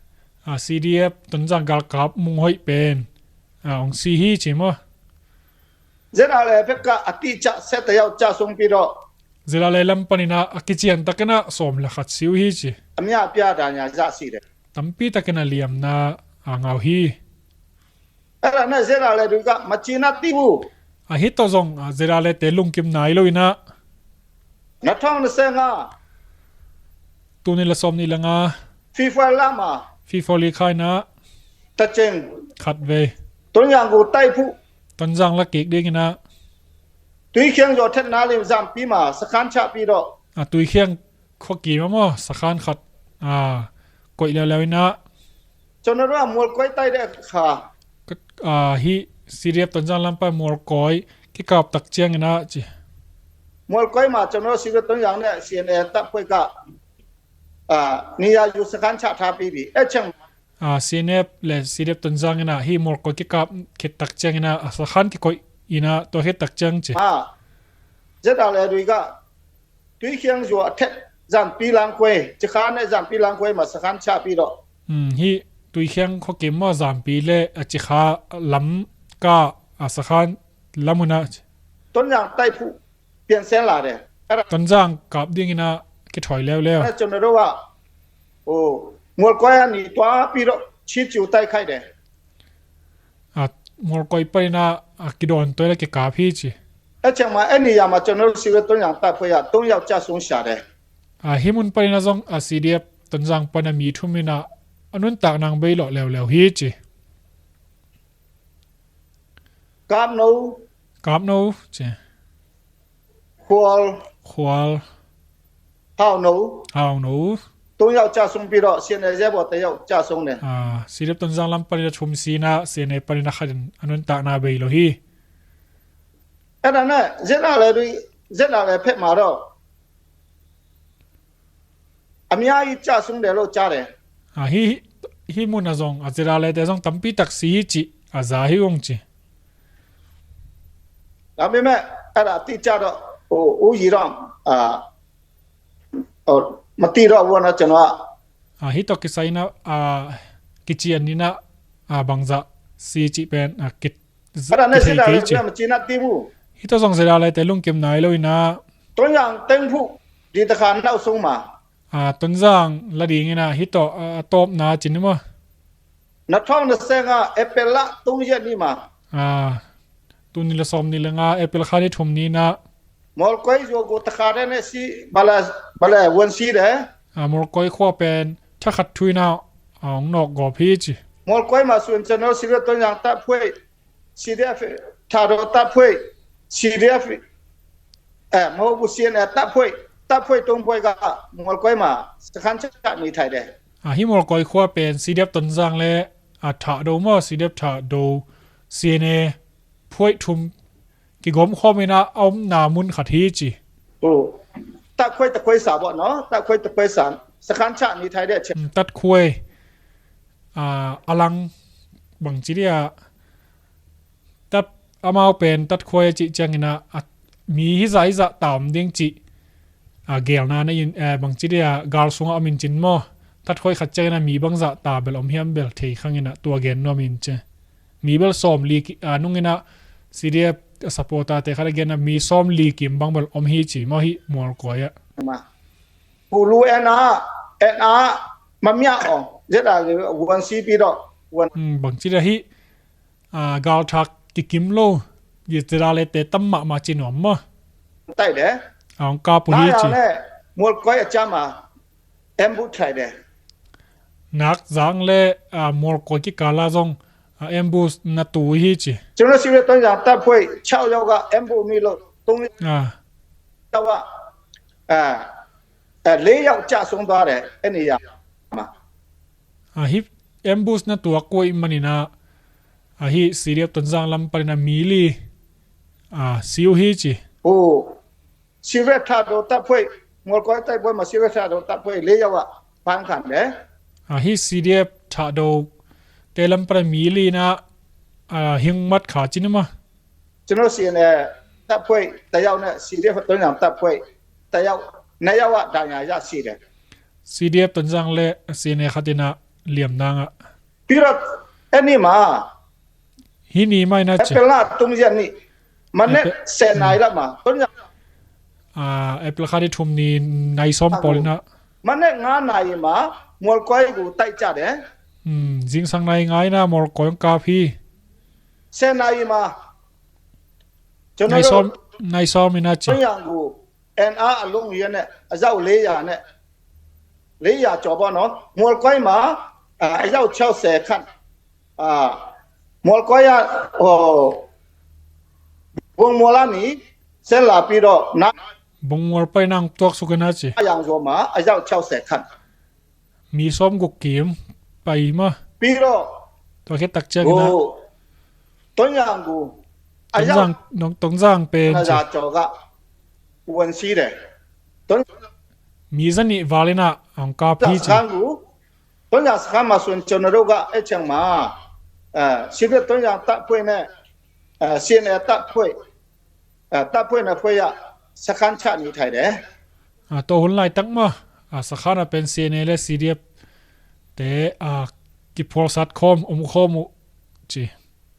။ Ah, CDF Tonzang galkap Mung Hoih pen, ah, hong si hi ci maw. ZRA ဘက်က အတိအကျ ဆယ့်တစ်ယောက် ကျဆုံးပြီးတော့ ZRA lam pan ina, a kician tak ina sawm le khat si uh hi ci. အများအပြား ဒဏ်ရာရရှိတယ်။ Tampi tak ina liamna, ah, ngah uh hi. အဲ့ဒါနဲ့ ZRA တွေက မကျေနပ်သေးဘူး။ Ah, hih tawh zong, ah, ZRA te lungkim nai lo ina. နှစ်ထောင့်နှစ်ဆယ့်ငါး Tul nih le sawmnih le nga ဖေဖော်ဝါရီလမှာ February kha ina တစ်ကြိမ် khatvei Tonzang ကို တိုက်ဖို့ Tonzang la kik ding ina. သွေးခင်းရွာထက်နားလေး ဇမ်ပီမှာ စခန်းချပြီးတော့ Ah, Tuikhiang khuakim ah maw, sakhan khat, ah, koih leuleu ina. ကျွန်တော်တို့က မော်ကွဲတိုက်တဲ့အခါ Ka-, ah, hih CDF Tonzang lam pan Mualkoi kikap tak ciang ina ci. မော်ကွဲမှာ ကျွန်တော်တို့ စစ်ဘက် Tonzang နဲ့ CNA တပ်ဖွဲ့က အာ နေရာယူ စခန်းချထားပြီးပြီ။ အဲ့ချိန်မှာ Ah, CNF le CDF Tonzang ina hih Mualkoi kikap khit tak ciang ina, ah, sakhan kikoih ina, tua khit tak ciang ci. ZRA တွေက သွေးခင်းရွာအထက် ဇမ်ပီလမ်းခွဲ စခန်းနဲ့ ဇမ်ပီလမ်းခွဲမှာ စခန်းချပြီးတော့ Hmm, hih Tuikhiang khuakim maw, Zampi le, ah, Cikha lam ka, ah, sakhan lam uh ina. Tonzang တိုက်ဖို့ ပြင်ဆင်လာတယ်။ အဲ့ဒါ Tonzang kap ding ina kithawi leuleu. အဲ့ဒါ ကျွန်တော်တို့က ဟို မော်ကွဲကနေ တွားပြီးတော့ ချစ်ကျူတိုက်ခိုက်တယ်။ Ah, Mualkoi pan ina, ah, kidawn toi le kikap hi ci. အဲ့ချိန်မှာ အဲ့နေရာမှာ ကျွန်တော်တို့ စစ်ဘက် Tonzang တပ်ဖွဲ့က သုံးယောက် ကျဆုံးရှာတယ်။ Ah, hih mun pan ina zong, ah, CDF Tonzang pan a mi thum ina a nuntak nang bei lawh leuleu hi ci. Kapno. Kapno ci. Khual. Khual. Hauno. Hauno. သုံးယောက် ကျဆုံးပြီးတော့ CNA ရဲဘော် တစ်ယောက် ကျဆုံးတယ်။ Ah, CDF Tonzang lam pan ina thum si ina, CNA pan ina khat in a nuntakna bei lo hi. အဲ့ဒါနဲ့ ZRA တွေ ZRA ဘက်မှာတော့ အများကြီး ကျဆုံးတယ်လို့ ကြားတယ်။ Ah, hih, hih mun ah zong, ah, ZRA te zong tampi tak si hi ci, ah, za hi ung ci. ဒါပေမဲ့ အဲ့ဒါ အတိအကျတော့ ဟို ဦးရေတော့ အာ ဟို မသိတော့ဘူးနော် ကျွန်တော်က။ Ah, hih tawh kisai ina, ah, kician ina, ah, bangzah si cih pen, ah, ki-, အဲ့ဒါနဲ့ စစ်တပ်က မကျေနပ်သေးဘူး။ Hih tawh zong ZRA te lungkim nai lo ina. Tonzang သိမ်းဖို့ ဒီတစ်ခါ နောက်ဆုံးမှာ Ah, Tonzang la ding ina, hih tawh, ah, a tawpna ci ni maw. နှစ်ထောင့်နှစ်ဆယ့်ငါး ဧပြီလ သုံးရက်နေ့မှာ Ah, tul nih le sawmnih le nga April kha ni thum ni ina မော်ကွဲရွာကို တစ်ခါတည်းနဲ့ စီး ဘာလဲ ဘာလဲ ဝင်စီးတယ်။ Ah, Mualkoi khua pen thakhat thu ina, ah, hong nawk gawp hi ci. မော်ကွဲမှာဆိုရင် ကျွန်တော် စစ်ဘက် Tonzang တပ်ဖွဲ့ CDF ထါတော်တပ်ဖွဲ့ CDF အဲ မဟုတ်ဘူး CNF တပ်ဖွဲ့ တပ်ဖွဲ့သုံးဖွဲ့က မော်ကွဲမှာ စခန်းချနေထိုင်တယ်။ Ah, hih Mualkoi khua pen CDF Tonzang le, ah, Thado maw, CDF Thado, CNA phuaih thum kigawm khawm ina a omna mun khat hi ci. ဟို တပ်ခွဲတစ်ခွဲစာပေါ့နော် တပ်ခွဲတစ်ခွဲစာ စခန်းချနေထိုင်တဲ့အချိန် Hmm, tatkhuai, ah, a lang bangci dia, tat, amau pen tatkhuai a cih ciang ina, ah, mi hizah hizah ta om ding cih, ah, gelna nei in, eh, bangci dia gal sungah om in cin maw. Tatkhuai khat ciang ina mi bangzah ta bel om hiam bel thei khang ina tua gen nuam in ci. Mi bel sawmli ki, ah, nung ina CDF supporter te khat a gen a mi sawmli kim bang bel om hi ci maw hih Mualkoi ah. ဟိုလူအဲနာအဲနာမမျှအောင် ZRA ကို ဝင်စီးပြီးတော့ ဝင် Hmm, bangci dia hih, ah, galthak kikim lo, ZRA te tam mahmah ci nuam maw. တိုက်တယ်။ Ah, hong kap uh hi ci. ဒါကြောင့်လည်း မော်ကွဲအကြားမှာ ambush ထိုင်တယ်။ Nakzang le, ah, Mualkoi kikal ah zong, ah, ambush na tu hi ci. ကျွန်တော် စစ်ဘက် Tonzang တပ်ဖွဲ့ ခြောက်ယောက်က ambush မိလို့ သုံးယောက် Ah. က အာ အဲ၊ လေးယောက်ကျဆုံးသွားတယ်၊ အဲ့နေရာမှာ။ အဟိ ambush နဲ့ တွာ်ကွေ့မှန်နေနာ၊ အဟိ စီးရီးယပ် တွန်ဇံလမ်းပရနမီလီ၊ အ၊ စီးရီးယပ် ထါဒိုတပ်ဖွဲ့၊ မော်ကွဲတိုက်ပွဲမှာ စီးရီးယပ် ထါဒိုတပ်ဖွဲ့ လေးယောက်က ဖမ်းခံတယ်။ အဟိ စီးရီးယပ် ထါဒို တဲလမ်းပရမီလီနာ၊ အ၊ ဟိင်မတ်ခါချီနမ။ ကျွန်တော် စီးရီးယပ် တပ်ဖွဲ့တစ်ယောက်နဲ့ စီးရီးယပ် တွန်ဇံတပ်ဖွဲ့တစ်ယောက်၊ နှစ်ယောက်က ဒဏ်ရာရရှိတယ်။ စီးရီးယပ် တွန်ဇံ လႄႈ စီးရီးယပ် ခါချီနာ လီယမ်နာငါ။ ပြီးတော့၊ အဲ့နေ့မှာ၊ ဟိနီမႃးနာချီ၊ ဧပြီလ သုံးရက်နေ့၊ မနက် ဆယ်နာရီလောက်မှာ၊ တွန်ဇံ၊ အ၊ ဧပြီလ ခါချီ ထူမ်နီ နႂ်စီမ်ပီလီနာ၊ မနက် ငါးနာရီမှာ မော်ကွဲကို တိုက်ကြတယ်။ အ၊ ဇိုင်ႈသၢင်ႇနႂ်ငါးနာ မော်ကွဲကႃၢပ်ႈဟိ။ ဆယ်နာရီမှာ၊ ကျွန်တော်တို့ နႂ်စီမ်၊ နႂ်စီမ်မီနာချီ၊ တွန်ဇံကို အင်အားအလုံးအရင်းနဲ့ အယောက် လေးရာနဲ့၊ လေးရာကျော်ပေါ့နော်။ မော်ကွဲမှာ၊ အာ၊ အယောက် ခြောက်ဆယ်ခန့်၊ အာ၊ မော်ကွဲက၊ ဟို၊ ဘုံမော်ကနေ ဆင်းလာပြီးတော့၊ နါ၊ ဘုံမော်ပႆၼၢင်းတွၵ်ႇသုၵ်ႉကၼႃႇချီ၊ နါယွင်ရွာမှာ အယောက် ခြောက်ဆယ်ခန့်၊ မီစီမ်ၵုၵ်ႉၵိမ်ပႆမႃး။ ပြီးတော့၊ တွၵ်ႇၶႄတၵ်ႉၸႅၵ်ႇၼႃႇ၊ တွန်ဇံကို တွန်ဇံ၊ တွန်ဇံပဵၼ် အယောက် နှစ်ရာကျော်က ဝင်စီးတယ်။ တွန်၊ မီဇနီဝါလီနာ အောင်ကားဖီးချီ၊ တွန်ဇံစခန်းကို၊ တွန်ဇံစခန်းမှာဆိုရင် ကျွန်တော်တို့က အဲ့ချိန်မှာ၊ အဲ၊ စီးရီးယပ် တွန်ဇံတပ်ဖွဲ့နဲ့၊ အဲ၊ စီးရီးယပ် တပ်ဖွဲ့၊ အဲ၊ တပ်ဖွဲ့နှစ်ဖွဲ့က စခန်းချနေထိုင်တယ်။ အ၊ တွၼ်ႈႁုၼ်လၢႆးတၵ်ႉမႃး၊ အ၊ စခၢၼ်ႇပဵၼ် စီးရီးယပ် လႄႈ စီးရီးယပ် တႄႉ၊ အ၊ ကီႇၽေႃႇသၢတ်ႇၶွမ်ႈ ဢုမ်ၶွမ်ႈဢုၼ်ႇချီ၊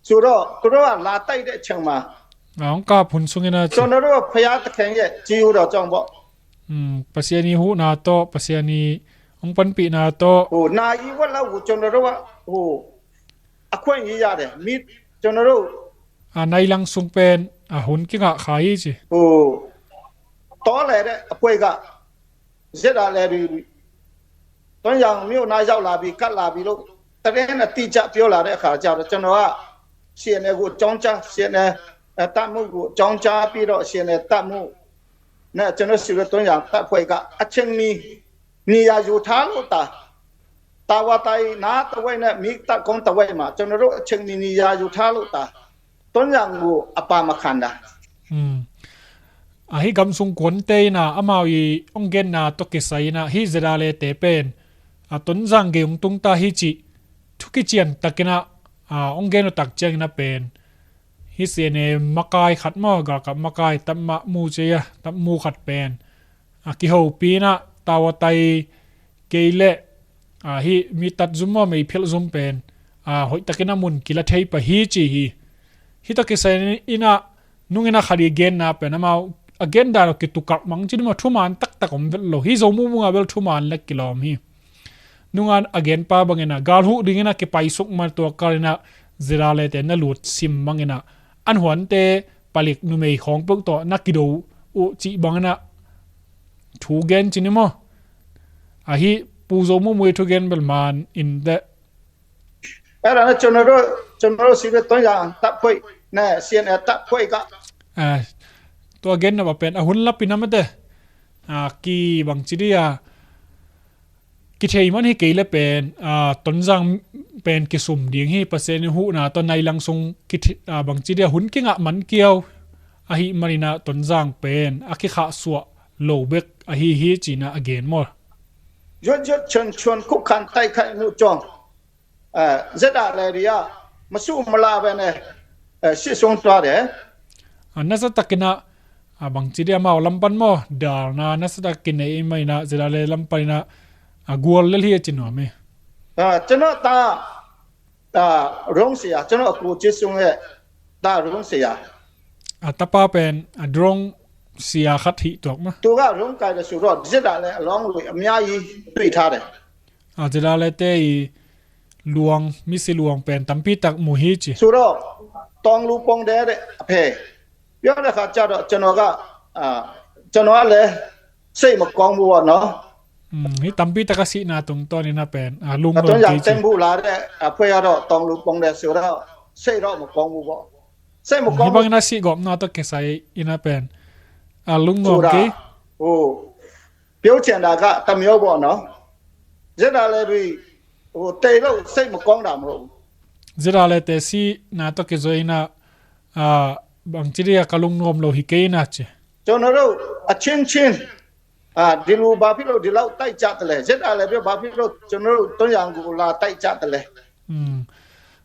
ဆိုတော့၊ သူတို့က လာတိုက်တဲ့အချိန်မှာ၊ အ၊ အောင်ကားၽုၼ်သုင်ႇၼႃႇချီ၊ ကျွန်တော်တို့ဘုရားသခင်ရဲ့ ကျေးဇူးတော်ကြောင့်ပေါ့။ အမ်၊ ပႃႇသဵၼ်ႇဢီႇႁူႉၼႃႇတွၼ်ႈ၊ ပႃႇသဵၼ်ႇဢီႇ ဢွင်ႇပၼ်ပီႇၼႃႇတွၼ်ႈ။ ဟို၊ နာရီဝက်လောက်ကို ကျွန်တော်တို့က၊ ဟို၊ အခွင့်အရေးရတယ်။ မီး၊ ကျွန်တော်တို့၊ အ၊ နႂ်လင်သုင်ပဵၼ်၊ အ၊ ႁုၼ်ၵိၼ်ႁႃၶၢႆၸီ၊ ဟို၊ တောလဲတဲ့အဖွဲ့က စစ်တပ်တွေ တွန်ဇံမြို့နားရောက်လာပြီ၊ ကပ်လာပြီလို့ သတင်းအတိအကျပြောလာတဲ့အခါကျတော့၊ ကျွန်တော်က စီးရီးယပ်ကို အကြောင်းကြား၊ စီးရီးယပ် အဲ၊ တပ်မှူးကို အကြောင်းကြားပြီးတော့၊ စီးရီးယပ် တပ်မှူးနဲ့ ကျွန်တော် စီးရီးယပ် တွန်ဇံတပ်ဖွဲ့က အချိန်မီ နေရာယူထားလို့သာ၊ တာဝါတိုင်နားတဝိုက်နဲ့ မီးတပ်ကုန်းတဝိုက်မှာ ကျွန်တော်တို့ အချိန်မီ နေရာယူထားလို့သာ တွန်ဇံကို အပါမခံတာ။ အမ်၊ အ၊ ဟိၵမ်သုင်ၵူၼ်းတႄႉၼႃႇ၊ ဢမ်ႇဢဝ်ဢီႈ ဢွင်ႇၵဵၼ်ႇၼႃႇ တွၵ်ႇၵႄႈသႂ်ႇၼႃႇ၊ ႁိ ၸႄႈလႄႈ တႄႉပဵၼ်၊ အ၊ တွၼ်ႈၸၢင်ႈၵႄႈဢုင်ႇတုင်ႇတႃႇႁိၸီႉ၊ ထုၵ်ႇၵႄႈၸႅၼ်ႇတၵ်ႉၵႄႈၼႃႇ၊ အ၊ ဢွင်ႇၵဵၼ်ႇၼႃႇ တၵ်ႉၸႅင်ႈၼႃႇပဵၼ်၊ ႁိ ၸႄႈလႄႈ မၵၢႆးၶတ်းမႃး၊ ၵႃႈၵႃႈ မၵၢႆး တပ်ႉမႃႉမူႇၸေႇယႃႇ တပ်ႉမူႇၶတ်းပဵၼ်၊ အ၊ ၵႄႈႁူဝ်ပီႈၼႃႇ တႃႇဝႃႈတႆး ၵႄႈလႄႈ အ၊ ႁိ မီးတတ်းၸုမ်းမႃး မႆႈၽႅလ်ၸုမ်းပဵၼ်၊ အ၊ ႁူၺ်ႈတၵ်ႉၵႄႈၼႃႇ မုၼ်ၵီႈလႃႈ ထႆးပႃႇႁိၸီႉႁိ၊ ႁိ တွၵ်ႇၵႄႈသႂ်ႇၼႆႉၼႃႇ၊ ၼုင်ႈၼႃႇ ၶႃႈလီၵဵၼ်ႇၼႃႇပဵၼ်ၼႃႇမႃး၊ ဢၵဵၼ်ႇတႃႇၼေႃႈ ၵႄႈတုၵ်ႉၵၢၵ်ႈမၢင်ၸိူဝ်းၼႆႉမႃး ထူဝ်ႈမၢၼ်ႇတၵ်းတၵ်း ဢမ်ႇဝႅတ်ႉလူဝ်ႇ၊ ႁိ ၸဝ်ႈမူႇမူႇဢႃႇ ဝႅတ်ႉထူဝ်ႈမၢၼ်ႇလႄႈ ၵႄႈလွမ်ႁိ၊ ၼုင်ႈၼႃႇ ဢၵဵၼ်ႇပႃးပၢင်ၼႆႉၼႃႇ၊ ၵႃႈႁူႉတီႈၼႆႉၼႃႇ ၵႄႈပၢႆႈသုၵ်ႉမႃး တွၵ်ႇၵႃႈၼႆႉၼႃႇ၊ ၸႄႈလႄႈ တႄႉၼႃႇ လူတ်ႉသိမ်းမၢင်ၼႆႉၼႃႇ၊ ဢၼ်ႁွၼ်ႇတႄႉ ပလိၵ်ႈၼူမႄႈၶွင်ပုၵ်ႉတေႃႇ ၼၵ်းၵီႈတူဝ်ဢူႈၸီႉမၢင်ၼႆႉၼႃႇ၊ ထူဝ်ႈၵဵၼ်ႇၸိူဝ်းၼႆႉမႃး၊ ဢႁိ ပူႇၸဝ်ႈမူႇမူႇ ထူဝ်ႈၵဵၼ်ႇပႅတ်ႈမၢၼ်ႈ ဢိၼ်ႇတႄႉ။ အဲ့ဒါနဲ့ ကျွန်တော်တို့၊ ကျွန်တော်တို့ စီးရီးယပ် တွန်ဇံတပ်ဖွဲ့နဲ့ စီးရီးယပ် တပ်ဖွဲ့က အဲ၊ တွၵ်ႇၵဵၼ်ႇၼႃႇ ပဵၼ် ဢႃႇ ႁုၼ်လပ်ႉပီႈၼႃႇမႃးတႄႉ၊ အ၊ ၵီႈ ပၢင်ၸိူဝ်းၼႆႉ ၵီႈထႅင်ႈမၼ်း ႁိ ၵႄႈလႄႈပဵၼ်၊ အ၊ တွၼ်ႈၸၢင်ႈပဵၼ် ၵႄႈသုမ်ႇတိၼ်ႁိ ပႃႇသဵၼ်ႇဢီႇႁူႉၼႃႇ တွၼ်ႈၼႂ်လင်သုင် ၵီႈထႅင်ႈ၊ အ၊ ပၢင်ၸိူဝ်းၼႆႉ ႁုၼ်ၵိၼ်ႁႃမၼ်းၵဵဝ်ႇ၊ ဢႁိ မၼ်းၼႆႉၼႃႇ တွၼ်ႈၸၢင်ႈပဵၼ် ဢၶိၵ်ႉၶႃႈ သူဝ်ႇလူဝ်ႇပႅၵ်ႉ ဢႁိႁိ ၸိူဝ်းၼႆႉ ဢၵဵၼ်ႇမႃး။ ရွတ်ရွတ်ချွံချွံ ခုခံတိုက်ခိုက်မှုကြောင့် အဲ၊ စစ်တပ်တွေ မဆုတ်မလာဘဲနဲ့ အဲ၊ စစ်ရှုံးသွားတယ်။ အ၊ ၼႃႇၸႃႉတၵ်ႉၵႄႈၼႃႇ၊ အ၊ ပၢင်ၸိူဝ်းၼႆႉ မႃးဢဝ်လမ်းပၼ်းမႃး တႃႇၼႃႇ၊ ၼႃႇၸႃႉတၵ်ႉၵႄႈၼႆႉ ဢမ်ႇၼႃႇ၊ ၸႄႈလႄႈ လမ်းပၼ်းၼႃႇ၊ ဢ၊ ၵူဝ်လႄႈ ႁိ ၸိူဝ်းၼႆႉမႃး။ အဲ၊ ကျွန်တော်သား၊ အဲ၊ ဒရုန်းဆရာ၊ ကျွန်တော်အကိုကြီးဆုံးရဲ့သား ဒရုန်းဆရာ။ အ၊ တပႃးပဵၼ် အ၊ ဒရုန်းဆရာ ၶတ်းႁိ တွၵ်ႇမႃး။ သူက ဒရုန်းကိုင်တယ်ဆိုတော့ စစ်တပ်လည်း အလောင်းတွေ အများကြီးတွေ့ထားတယ်။ အ၊ ၸႄႈလႄႈ တႄႉ ဢီႈ လူင်၊ မီးသီႇလူင်ပဵၼ် တမ်ႇပီႇတၵ်ႉ မူႇႁိၸီႉ။ ဆိုတော့ တောင်လူပိန်တဲတဲ့ အဖေ၊ ပြောတဲ့အခါကျတော့ ကျွန်တော်က၊ အာ၊ ကျွန်တော်ကလည်း စိတ်မကောင်းဘူးပေါ့နော်။ ဢိုမ်း၊ ႁိ တမ်ႇပီႇတၵ်ႉ ၵႃႈသီႇၼႃႇ တုင်းတွၼ်ႈၼႆႉၼႃႇ ပဵၼ်၊ ဢ၊ လုင်း တွၼ်ႈယၢင်ႇ ၼွင်ႉၵေးၸီး သိမ်းဖို့လာတဲ့ အဖွဲ့ကတော့ တောင်လူပိန်တယ်ဆိုတော့ စိတ်တော့မကောင်းဘူးပေါ့။ စိတ်မကောင်းဘူး။ ဢိုမ်း၊ ႁိ ပၢင်ၼႃႇ သီႇၵွပ်ႈၼႃႇ တွၵ်ႇၵႄႈသႂ်ႇဢိၼ်ႇၼႃႇ ပဵၼ်၊ ဢ၊ လုင်း ၼွင်ႉၵေး။ ဆိုတာ၊ ဟို၊ ပြောချင်တာကတစ်မျိုးပေါ့နော်။ ရစ်တာလည်းပြီး ဟိုတိတ်လို့စိတ်မကောင်းတာမဟုတ်ဘူး။ ရစ်တာလည်းတဲစီနာတော့ကဇွဲနာအာဘင်ချီရီယကလုံနုံလို့ဟိကဲနာချေကျွန်တော်တို့အချင်းချင်းအာဒီလိုဘာဖြစ်လို့ဒီလောက်တိုက်ကြတယ်လဲ။ ရစ်တာလည်းပြီး ဘာဖြစ်လို့ကျွန်တော်တို့တွန်းရံကိုလာတိုက်ကြတယ်လဲ။ อืม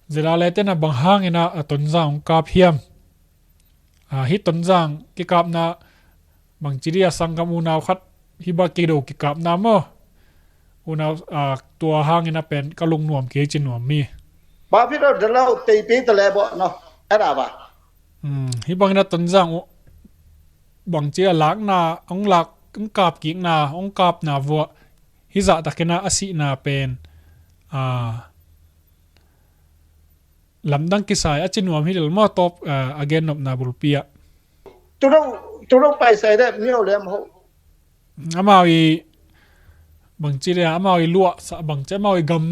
Zela le tena bang hangina a Tonzang ong kap hiam? A, hi Tonzang kikapna bangci dia sanggam unau khat hi ba kido kikapna maw? Unau a, tua hangina pen ka lungnuam kei ci nuam mi. Ba phi do dalau tei pi tale bo no. Era ba. Hmm, hi bangina Tonzang u bangci a lakna ong lak ong kap kikna ong kapna vua hi zah takina a sihna pen a lamdang kisai a ci nuam hi lel maw tawp a gen nopna bulpi ah. Turo turo paisai de mio lem ho. Amau i bangci le amau i luah sa bangci amau i gam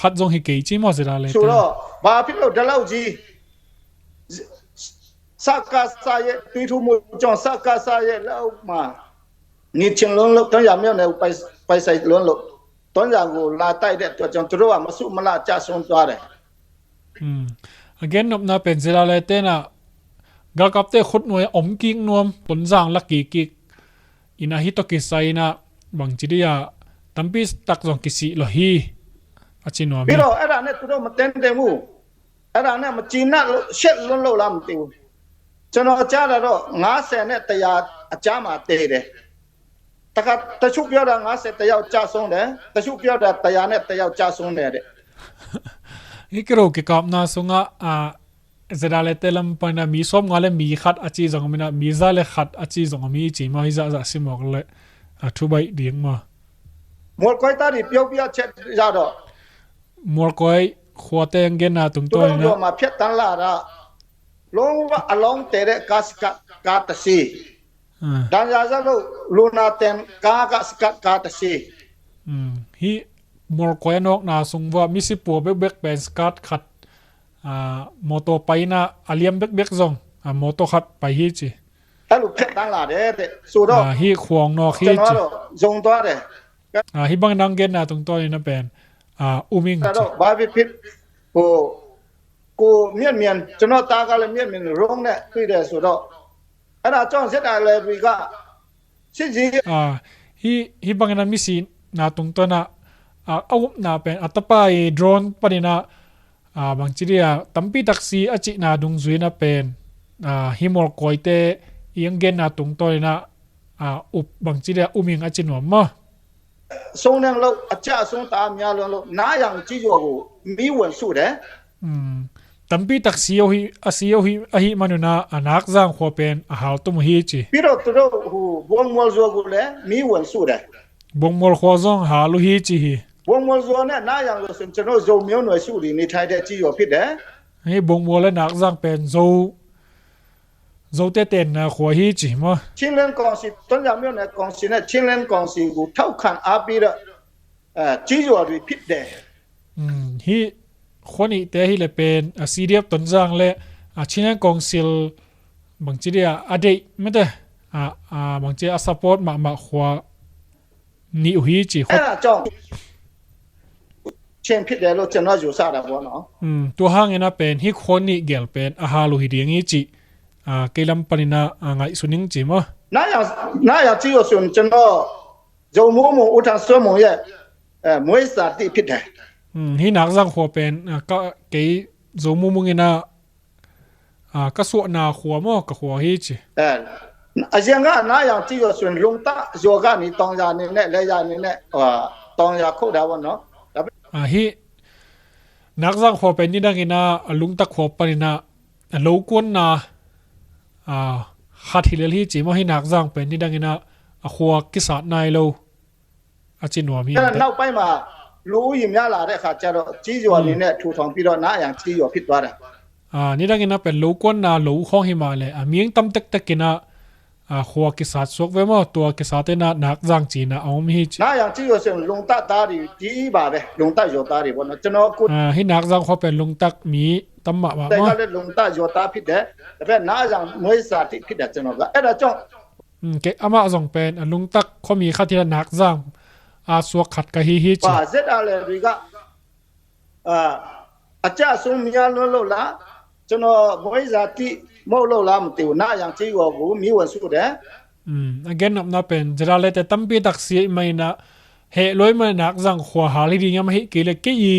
khat zong hi kei ci maw zira le. Suro ba phi lo dalau ji. Saka sa ye tui thu mu chong saka sa ye lau ma. Ni ching lon lo ton ya mio ne paisai lon lo. Ton ya gu la tai de tua chong turo a masu mala cha son tua de. A gen nopna pen zila le tena galkapte khut nuai a om kik nuam Tonzang la kik kik ina hi tawh kisai ina bangci dia tampi tak zong kisih lo hi a ci nuam hi. Piro era ne tudo ma ten de mu era ne ma ci na lo shet lon lo lam tiu. Chano cha da ro nga se ne taya a cha ma te de. တခါတချို့ပြောတာငါးဆယ်တယောက်ကျဆုံးတယ်တချို့ပြောတာတရာနဲ့တယောက်ကျဆုံးတယ်တဲ့ Hi kiro kikapna sunga a zeda le te lam pana mi som nga le mi khat a ci zong mina mi za le khat a ci zong mi ci ma hi za za simok le a thu bai ding ma. မော်လ်ကွဲသားတွေပြောပြချက်ရတော့ Mualkoi khuate ang genna tungtawn ina. သူတို့ရွာမှာဖြတ်တန်းလာတာလုံးဝအလောင်းတဲတဲ့ကားစကတ်ကားတစ်စီး ဒါရရလို့လူနာတင်ကားကစကတ်ကားတစ်စီး Hi Mualkoi a nawkna sung vua misipua bekbek pen skat khat motor paina a liam bekbek zong motor khat pai hi ci. အဲ့လိုဖြတ်တန်းလာတယ်တဲ့ဆိုတော့ Hi khuang nawk hi ci. ယုံသွားတယ် Hi bang nang genna tungtawn ina pen uming အဲ့တော့ဘာဖြစ်ဖြစ်ဟိုကိုမျက်မြင်ကျွန်တော်သားကလည်းမျက်မြင်ရုံးနဲ့တွေ့တယ်ဆိုတော့အဲ့ဒါကြောင့်စစ်တပ်လည်းတွေကစစ်ရေး Hi hi bang ina misi na tungtawn a a upna pen a tapa i drone panina bangci dia tampi taksi a cihna dungzui ina pen hi Mualkoite i ang genna tungtawn ina up bangci dia uming a ci nuam maw. ဆုံးတယ်လို့အကြဆုံးသားများလုံးလို့နားရန်ကြည့်ရောကိုမီးဝင်စုတယ် Tampi tak si uh hi a si uh hi ahi manuna a nak zang khua pen a hal tum uh hi ci. ပြီးတော့သူတို့ဟိုဘုံမော်ဇော်ကိုလည်းမီးဝင်စုတယ် Bongmual khua zong hal uh hi ci hi. ဘုံမော်ဇော်နဲ့နားရန်လို့ဆိုကျွန်တော်ဇုံမျိုးနွယ်စုတွေနေထိုင်တဲ့ကြည့်ရောဖြစ်တယ် Hi Bongmual le nak zang pen zo Zote tenna khua hi ci maw. ချင်းလင်းကောင်စီတွန်းရန်မြို့နယ်ကောင်စီနဲ့ချင်းလင်းကောင်စီကိုထောက်ခံအားပေးတော့အဲကြေးရွာတွေဖြစ်တယ် Hi khua nihte hi le pen a C D F Tonzang le a Chinland Council bangci dia a deih mete bangci a support mahmah khua nih uh hi ci khua. အဲ့ဒါကြောင့်ချင်းဖြစ်တယ်လို့ကျွန်တော်ယူဆတာပေါ့နော် Tua hangina pen hi khua nih gel pen a hal uh hi ding hi ci. Kei lam panina ngaihsun ing ci maw. နားရန်နားရန်ကြည့်လို့ဆိုရင်ကျွန်တော်ဇုံမိုးမုံဦးထန်စွဲမုံရဲ့အဲမွေးစာတိဖြစ်တယ် Hi nak zang khua pen kei Zo Mumung ina ka suahna khua maw ka khua hi ci. အရင်ကနားရန်ကြည့်လို့ဆိုရင်လုံတရွာကနေတောင်ရန်နေနဲ့လဲရန်နေနဲ့တောင်ရန်ခုတ်တာပေါ့နော် Hi nak zang khua pen nidang ina a lungtak khua panina a lokuanna khat hi lel hi ci maw hi nak zang pen nidang ina a khua kisat nai lo a ci nuam hi. အဲ့ဒါနောက်ပိုင်းမှာလူဦးရေများလာတဲ့အခါကျတော့ကြေးရွာအနေနဲ့ထူထောင်ပြီးတော့နားရန်ကြေးရွာဖြစ်သွားတာ Nidang ina pen lokuanna lo khawng hi mah le a ming tam tektek ina khua kisat suak ve maw tua kisat ina nak zang cina a om hi ci. နားရန်ကြေးရွာဆိုရင်လုံတသားတွေကြီးပါပဲလုံတရွာသားတွေပေါ့နော်ကျွန်တော်ကို Hi nak zang khua pen lungtak mi tam mahmah တဲ့က maw. လည်းလုံတရွာသားဖြစ်တယ်ဒါပေမဲ့နားရန်မွေးစာတိဖြစ်တယ်ကျွန်တော်ကအဲ့ဒါကြောင့် Kei amah zong pen a lungtak khuami khat hi a, nakzang a suak khat ka hi hi ci. Ba zet a le rui ga a cia sung mial nuam lo la, cun bawi za ti mo lo la, mtiu na yang ci go gu mi wan su de. A gen nopna pen zet a le te tampi tak si mai na, heh luai mai nakzang khua hal hi ding hiam, ahi kei le kei i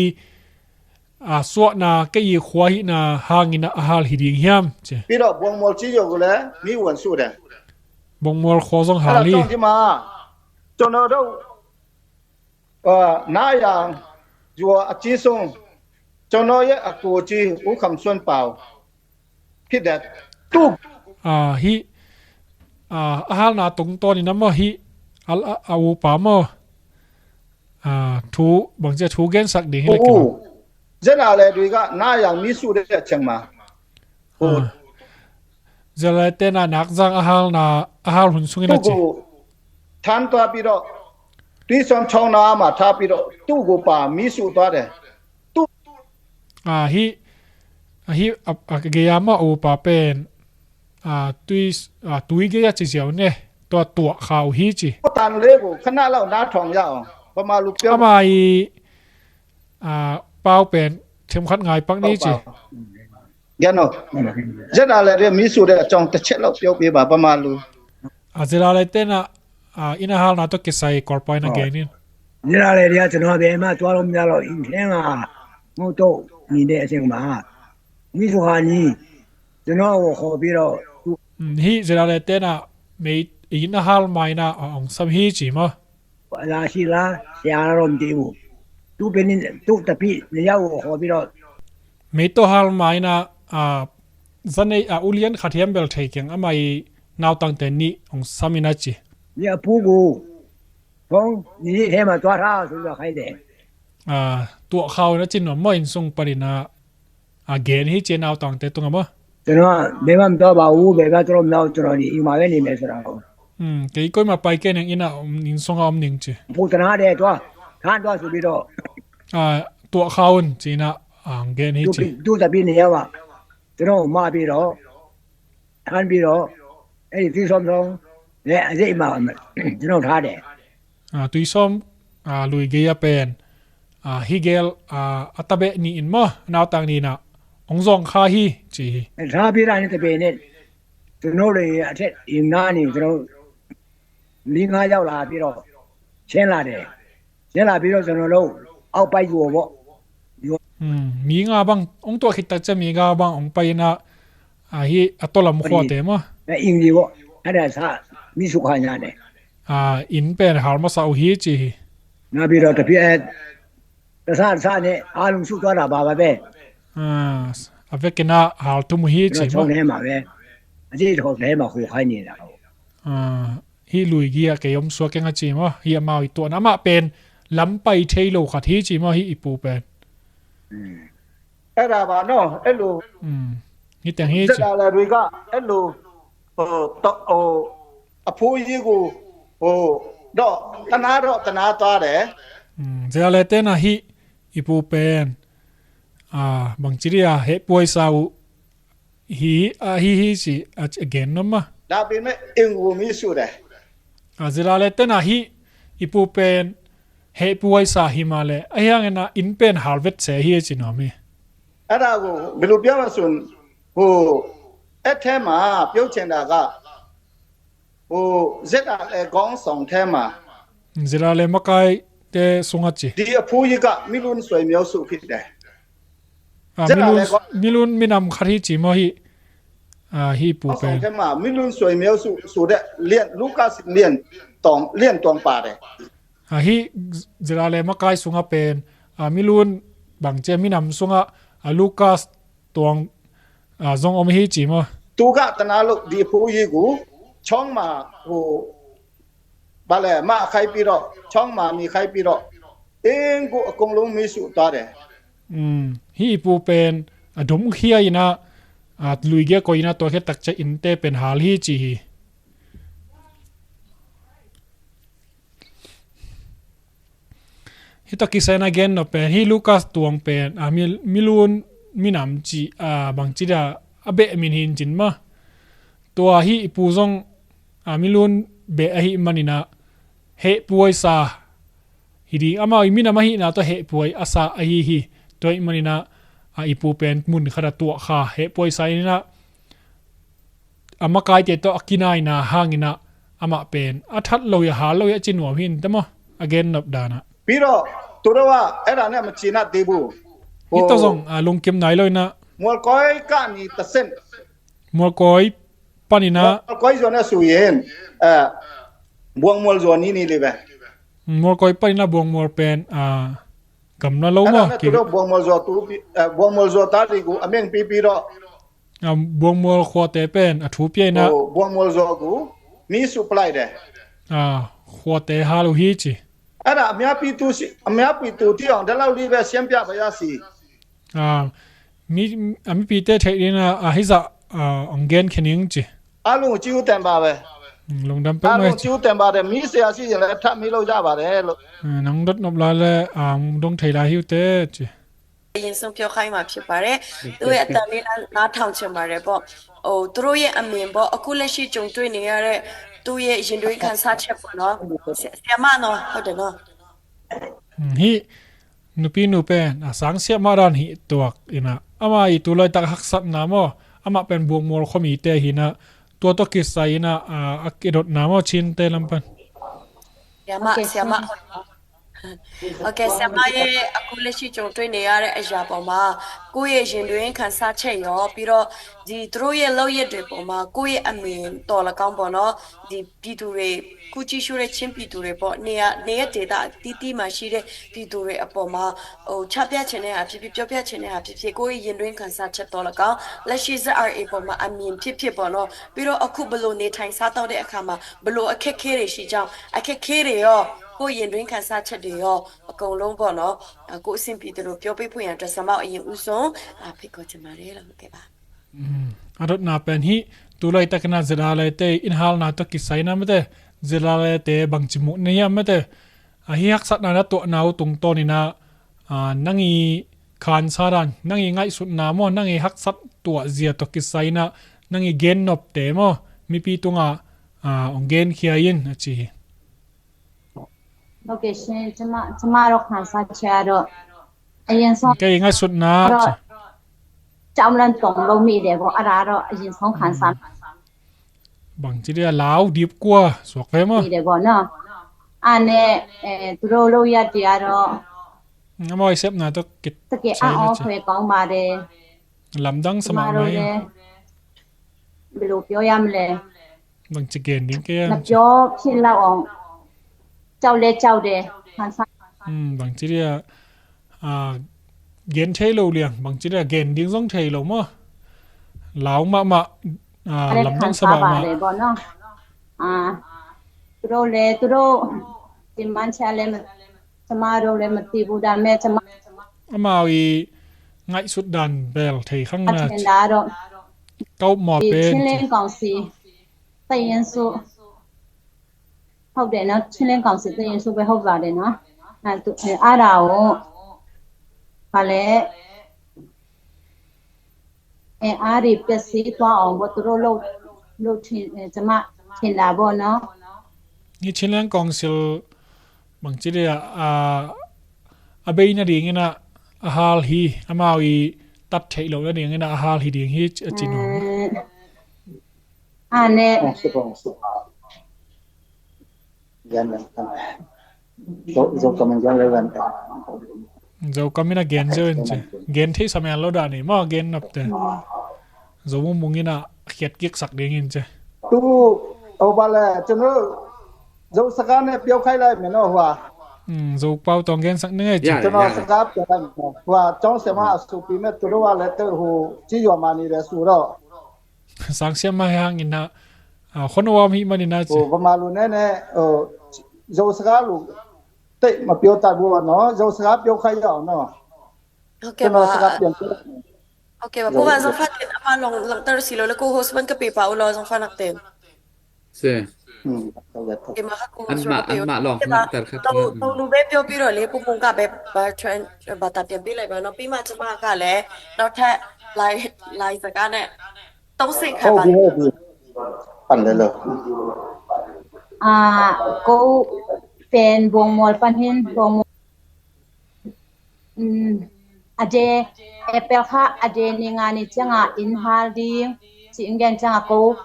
a suahna, kei i khua hihna hangin a hal hi ding hiam ci. Pi dawh buang mual ci yo gu le mi wan su de. Buang mual khua zong hal hi. Cun a dawh na yang zua a ci sung, cun a ye a ku ci u kham suan pau. Hi de. Tu a hi a halna tungtawn in a maw hi a upa maw? Thu bangcia thu gensak ding hi le kei. Zena le dui ga na yang mi su de ciang ma. Zela tena nakzang a halna a hal hun sungin a ci. Than tua pi dawh tui sawm chawng na ma tha pi dawh tu gu pa mi su tua de. Tu a hi a hi a gei a maw a upa pen a tui a tui gei a ci ziau ne. Tua tuah khau hi ci. Tan le gu khana lau na thawng ya ong pama lu piau. Ama i a pau pen themkhat ngai pak ni ci. Gen o. Zet a le ria mi su de a cawng ta chet lo piau pi ba pama lu. A zet a le tena a ina halna to kisai korpai na gen in. Zet a le ria cun a be ma tua lom ya lo in theng a mu to ni de a seng ma mi su ha ni cun a wo kho pi lo. Hi zet a le tena mei ina hal mai na a ong sam hi ci ma. La si la sia la rom ti mu. Tu penin tu tapi na ya wo kho pi lo. Mei to hal mai na a zanei a ulian khat hiam bel thei keng ama i nautangte nih ong sam in a ci. Ni a pu gu hong ni ni thema tua tha su la khai de. A tuah khau in a ci nuam maw in sung panin a a gen hi ci a nautangte tungah maw. Tuna bemam tua ba u bema turom nau tuna ni ima ve ni me sura. Kei koima pai ke neng ina in sunga om ning ci. Pu tana de tua than tua su bi do. A tuah khau in ci na ang gen hi ci. Tu tapi ni ya wa. Tuna ma bi do. Than bi do. Ei ti som som. Le a ze ima tuna tha de. Tui sawm lui gei a pen hi gel a tabeh ni in maw nautang ni na ong zawng kha hi ci hi. Tha pi ra ni tabeh ni. Tuna le a thet in na ni tuna li nga yau la pi ro. Chen la de. Chen la pi ro tuna lo. Au pai yuo bo. Mi nga bang ong tuah khit tak cia mi nga bang ong pai na. Ahi a tolam khua te maw. Na ing li bo. Ada sa mi suk ha nya ne. A in pen hal masa uh hi ci hi. Na bi ro tapi et. Ta sa sa ne a lung su tua na ba ba be. A vekina hal tum uh hi ci maw. Chong ne ma be. A ci thok ne ma khu khai ni na. Hi lui gi a kei om suak keng a ci maw hi amau i tuahna amah pen lam pai thei lo khat hi ci maw hi i pu pen. Era ba no elu. Hi teng hi ci. Zela la rui ga elu. To o a phu yi gu o do tana do tana ta de. Zela le tena hi i pu pen a bang ci dia he puai sa u. Hi a hi hi ci a gen noma. David me ing gu mi su de. A zila le tena hi i pu pen he puai sa hi ma le a hiang ena in pen hal vet se hi ci nom hi. A da gu bilu piau a sun hu e the ma piau chen da ga hu zet a le gong song the ma. Zila le makai te sunga ci. Di a phu yi ga mi lun suai miau su khit de. Milun milun minam khat hi ci maw hi. Hi pu pen milun suai miau su su de lian Lukas lian tong lian tong pa de. Hi zira le makai sunga pen milun bang cia minam sunga Lukas tuang zong om hi ci maw. Tu ga tana lo di phu yi gu chong ma hu ba le ma khai pi ro chong ma mi khai pi ro. Eng gu a kong lung mi su ta de. Hi i pu pen a dum khia ina a lui gei ko ina tua khia takcia innte pen hal hi ci hi. Hi takisa ina gen no pen hi Lukas tuang pen a milun minam ci a bang ci da a beh min hin cin ma. Tua hi i pu zong A, milun beh ahih maninah hehpuaisa hi ding, amau i minam ahihna tawh hehpuai a sa ahi hi. Tua ahih maninah a, i pu pen mun khatah tuahkha hehpuaisa inah a makaite tawh a kinaina hanginah amah pen a that lo hi a, hal lo hi a ci nuam hi in teh maw, a gennop danah. ပြီးတော့ သူတို့က အဲ့ဒါနဲ့ မကျေနပ်သေးဘူး။ Hih tawh zong a, lungkim nai lo inah မော်လ်ကွဲက နေတဆင့် Mualkawi paninah. Mualkawi zuan a suyin, eh, Buangmual zuan ni ni live. Mualkawi paninah Buangmual pen, ah, gamla lo maw. Buangmual zuan tu, eh, Buangmual zuan ta di gu a meng pipi do. Ah, Buangmual khuate pen a thu pia inah. Buangmual zuan gu mi supply de. Ah, khuate hal uh hi ci. Ada a mia pi tu si, a mia pi tu ti ong da lau live siam pia ba ya si. Ah, mi, a mipite theih dingin a, a hizah, ah, ong gen khe ning ci. A lungci uh ten ba ve. Mm, lungdam peuh mai ci. A lungci uh ten ba de, mi sia si le tha mi lo ja ba de lo. Ah, nang dot nop lai le, ah, dong thei lai hi uh te ci. အရင်ဆုံးပြောခိုင်းမှာဖြစ်ပါတယ်။ သူ့ရဲ့အတန်လေးနားထောင်ချင်ပါတယ်ပေါ့။ ဟိုသူတို့ရဲ့အမြင်ပေါ့။ အခုလက်ရှိကြုံတွေ့နေရတဲ့သူ့ရဲ့ရင်တွင်းခံစားချက်ပေါ့နော်။ ဆရာမနော် ဟုတ်တယ်နော်။ Mm, hih nupi nu pen a sang siamah dan hi tuak inah, amah i tu laitak haksatna maw, amah pen Buangmual khuamite hi inah, tua tawh kisai inah, a, a kidotna maw, Chinte lam pan. ဆရာမ၊ ဆရာမ။ ဟုတ်ကဲ့၊ ဆရာမရဲ့ အခုလက်ရှိကြုံတွေ့နေရတဲ့အရာပေါ်မှာ ကိုယ့်ရဲ့ရင်တွင်းခံစားချက်ရော၊ ပြီးတော့ဒီသူတို့ရဲ့လုပ်ရပ်တွေပေါ်မှာ ကိုယ့်ရဲ့အမြင်သော်လည်းကောင်းပေါ့နော်၊ ဒီပြည်သူတွေ၊ အခုကြည့်ရှုတဲ့ချင်းပြည်သူတွေပေါ့၊ နေရာ၊ နေရာဒေသအသီးသီးမှာရှိတဲ့ပြည်သူတွေအပေါ်မှာ ဟိုချပြချင်တဲ့ဟာဖြစ်ဖြစ်၊ ပြောပြချင်တဲ့ဟာဖြစ်ဖြစ်၊ ကိုယ့်ရဲ့ရင်တွင်းခံစားချက်သော်လည်းကောင်း၊ လက်ရှိ Z R A ပေါ်မှာအမြင်ဖြစ်ဖြစ်ပေါ့နော်၊ ပြီးတော့အခုဘယ်လိုနေထိုင်စားသောက်တဲ့အခါမှာ ဘယ်လိုအခက်အခဲတွေရှိကြောင်း၊ အခက်အခဲတွေရော၊ ကိုယ့်ရင်တွင်းခံစားချက်တွေရော၊ အကုန်လုံးပေါ့နော်၊ ကိုယ့်အဆင်ပြေသလိုပြောပေးဖို့ရန်အတွက် ဆရာမကိုအရင်ဦးဆုံးဖိတ်ခေါ်ချင်ပါတယ်လို့။ ဟုတ်ကဲ့ပါ။ A dotna pen hih tu laitakin a ZRA te in halna tawh kisai inah mate, ZRA te bangci muh na hiam mate, a hih haksatna na tuahna uh tungtawn inah, a, nang i khansa dan, nang i ngaihsutna maw, nang i haksat tuahzia tawh kisai inah nang i gennopte maw, mipi tungah, a, ong genkhia in a ci hi. ဟုတ်ကဲ့ရှင်၊ ကျမ၊ ကျမတို့ခံစားချက်ကတော့ အရင်ဆုံး၊ ကဲ ငါ့စွတ်နာ၊ ကြောက်လန့်တုန်လှုပ်မိတယ်ပေါ့၊ အဲ့ဒါကတော့ အရင်ဆုံးခံစား၊ Bangci dia lau dip kua suak ve maw? မိတယ်ပေါ့နော်။ အဲ့နဲ့၊ အဲ၊ သူတို့လုပ်ရပ်တွေကတော့၊ Amau i sepna tawh kit, တကယ်အံ့ဩဖွယ်ကောင်းပါတယ်။ Lamdang sa mahmah hi. ဘယ်လိုပြောရမလဲ။ Bangci gen ding kei a. မပြောဖြစ်လောက်အောင် ကြောက်လည်းကြောက်တယ်။ ခံစား၊ Bangci dia, a, gen thei lo liang, bangci dia gen ding zong thei lo maw? Lau mahmah, a, lamdang sa mahmah. ခံစားပါတယ်ပေါ့နော်။ အာ၊ သူတို့လည်း၊ သူတို့ demand ချက်လည်းမ၊ ကျမတို့လည်းမသိဘူး။ ဒါပေမဲ့ကျမ၊ Amau i ngaihsut dan bel thei kha ing a, အထင်သာတော့၊ Ka upmawh pen ချင်းလင်းကောင်စီ တပ်ရင်းစု၊ ဟုတ်တယ်နော်၊ ချင်းလင်းကောင်စီ တပ်ရင်းစုပဲ ဟုတ်ပါတယ်နော်။ အဲ၊ အဲ၊ အဲ့ဒါကို၊ ဘာလဲ၊ အဲ၊ အင်အားတွေပျက်စီးသွားအောင်ပေါ့၊ သူတို့လုပ်၊ လုပ်ထင်၊ အဲ၊ ကျမထင်တာပေါ့နော်။ Hih Chinland Council bangci dia, a, a bei nadingin ah a hal hi, amau i tat theih loh nadingin ah a hal hi ding hi a ci nuam. အဲ၊ အဲ့နဲ့၊ အဲ၊ Zo, Zokam in gen ziau in ci. Gen thei sa men lo dan hi maw, gen nop te. Zo mumung in ah khiat kik sak ding in ci. Tu, o ba le, cun Zo saka ne piau khai lai men o hua. Zo pau tawng gen sak ning ei ci. Cun saka piau lai men o hua, cawng sema a supi met tu lo wa le te hu ci yua ma ni le su lo. Sang siam mah hang in ah, a, khon a wam hih manin ah ci. ဟို၊ ဗမာလူနဲ့၊ ဟို၊ ဇိုစကားလူ၊ သိပ်မပြောတတ်ဘူးပေါ့နော်။ ဇိုစကားပြောခိုင်းရအောင်နော်။ ဟုတ်ကဲ့ပါ။ ကျွန်တော်စကားပြန်ပြော။ ဟုတ်ကဲ့ပါ။ ကိုပါ၊ ဇော်ဖတ်တင်၊ အမလောင်၊ လောင်တရစီလိုလေ၊ ကို host ဘန်ကပေပါဦးလော၊ ဇော်ဖတ်တင်။ စေ။ อืม ဟုတ်ကဲ့။ ဒီမှာကကို An ma, an ma long, an ma tar khat. တောင်၊ တောင်လူပဲပြောပြီးတော့လေ၊ ကိုမုံကပဲ၊ ဘာ၊ ဘာသာပြန်ပေးလိုက်ပါနော်။ ပြီးမှကျမကလည်းနောက်ထပ် live၊ live စကားနဲ့သုံးဆင့်ခံပါ။ ဟုတ်ပြီ၊ ဟုတ်ပြီ။ ပြန်လဲလို့။ Ah, ko pen Buangmual pan hin, Buangmual, um, a de, April kha a de ni nga ni cianga inn hal ding ci in gen cianga ko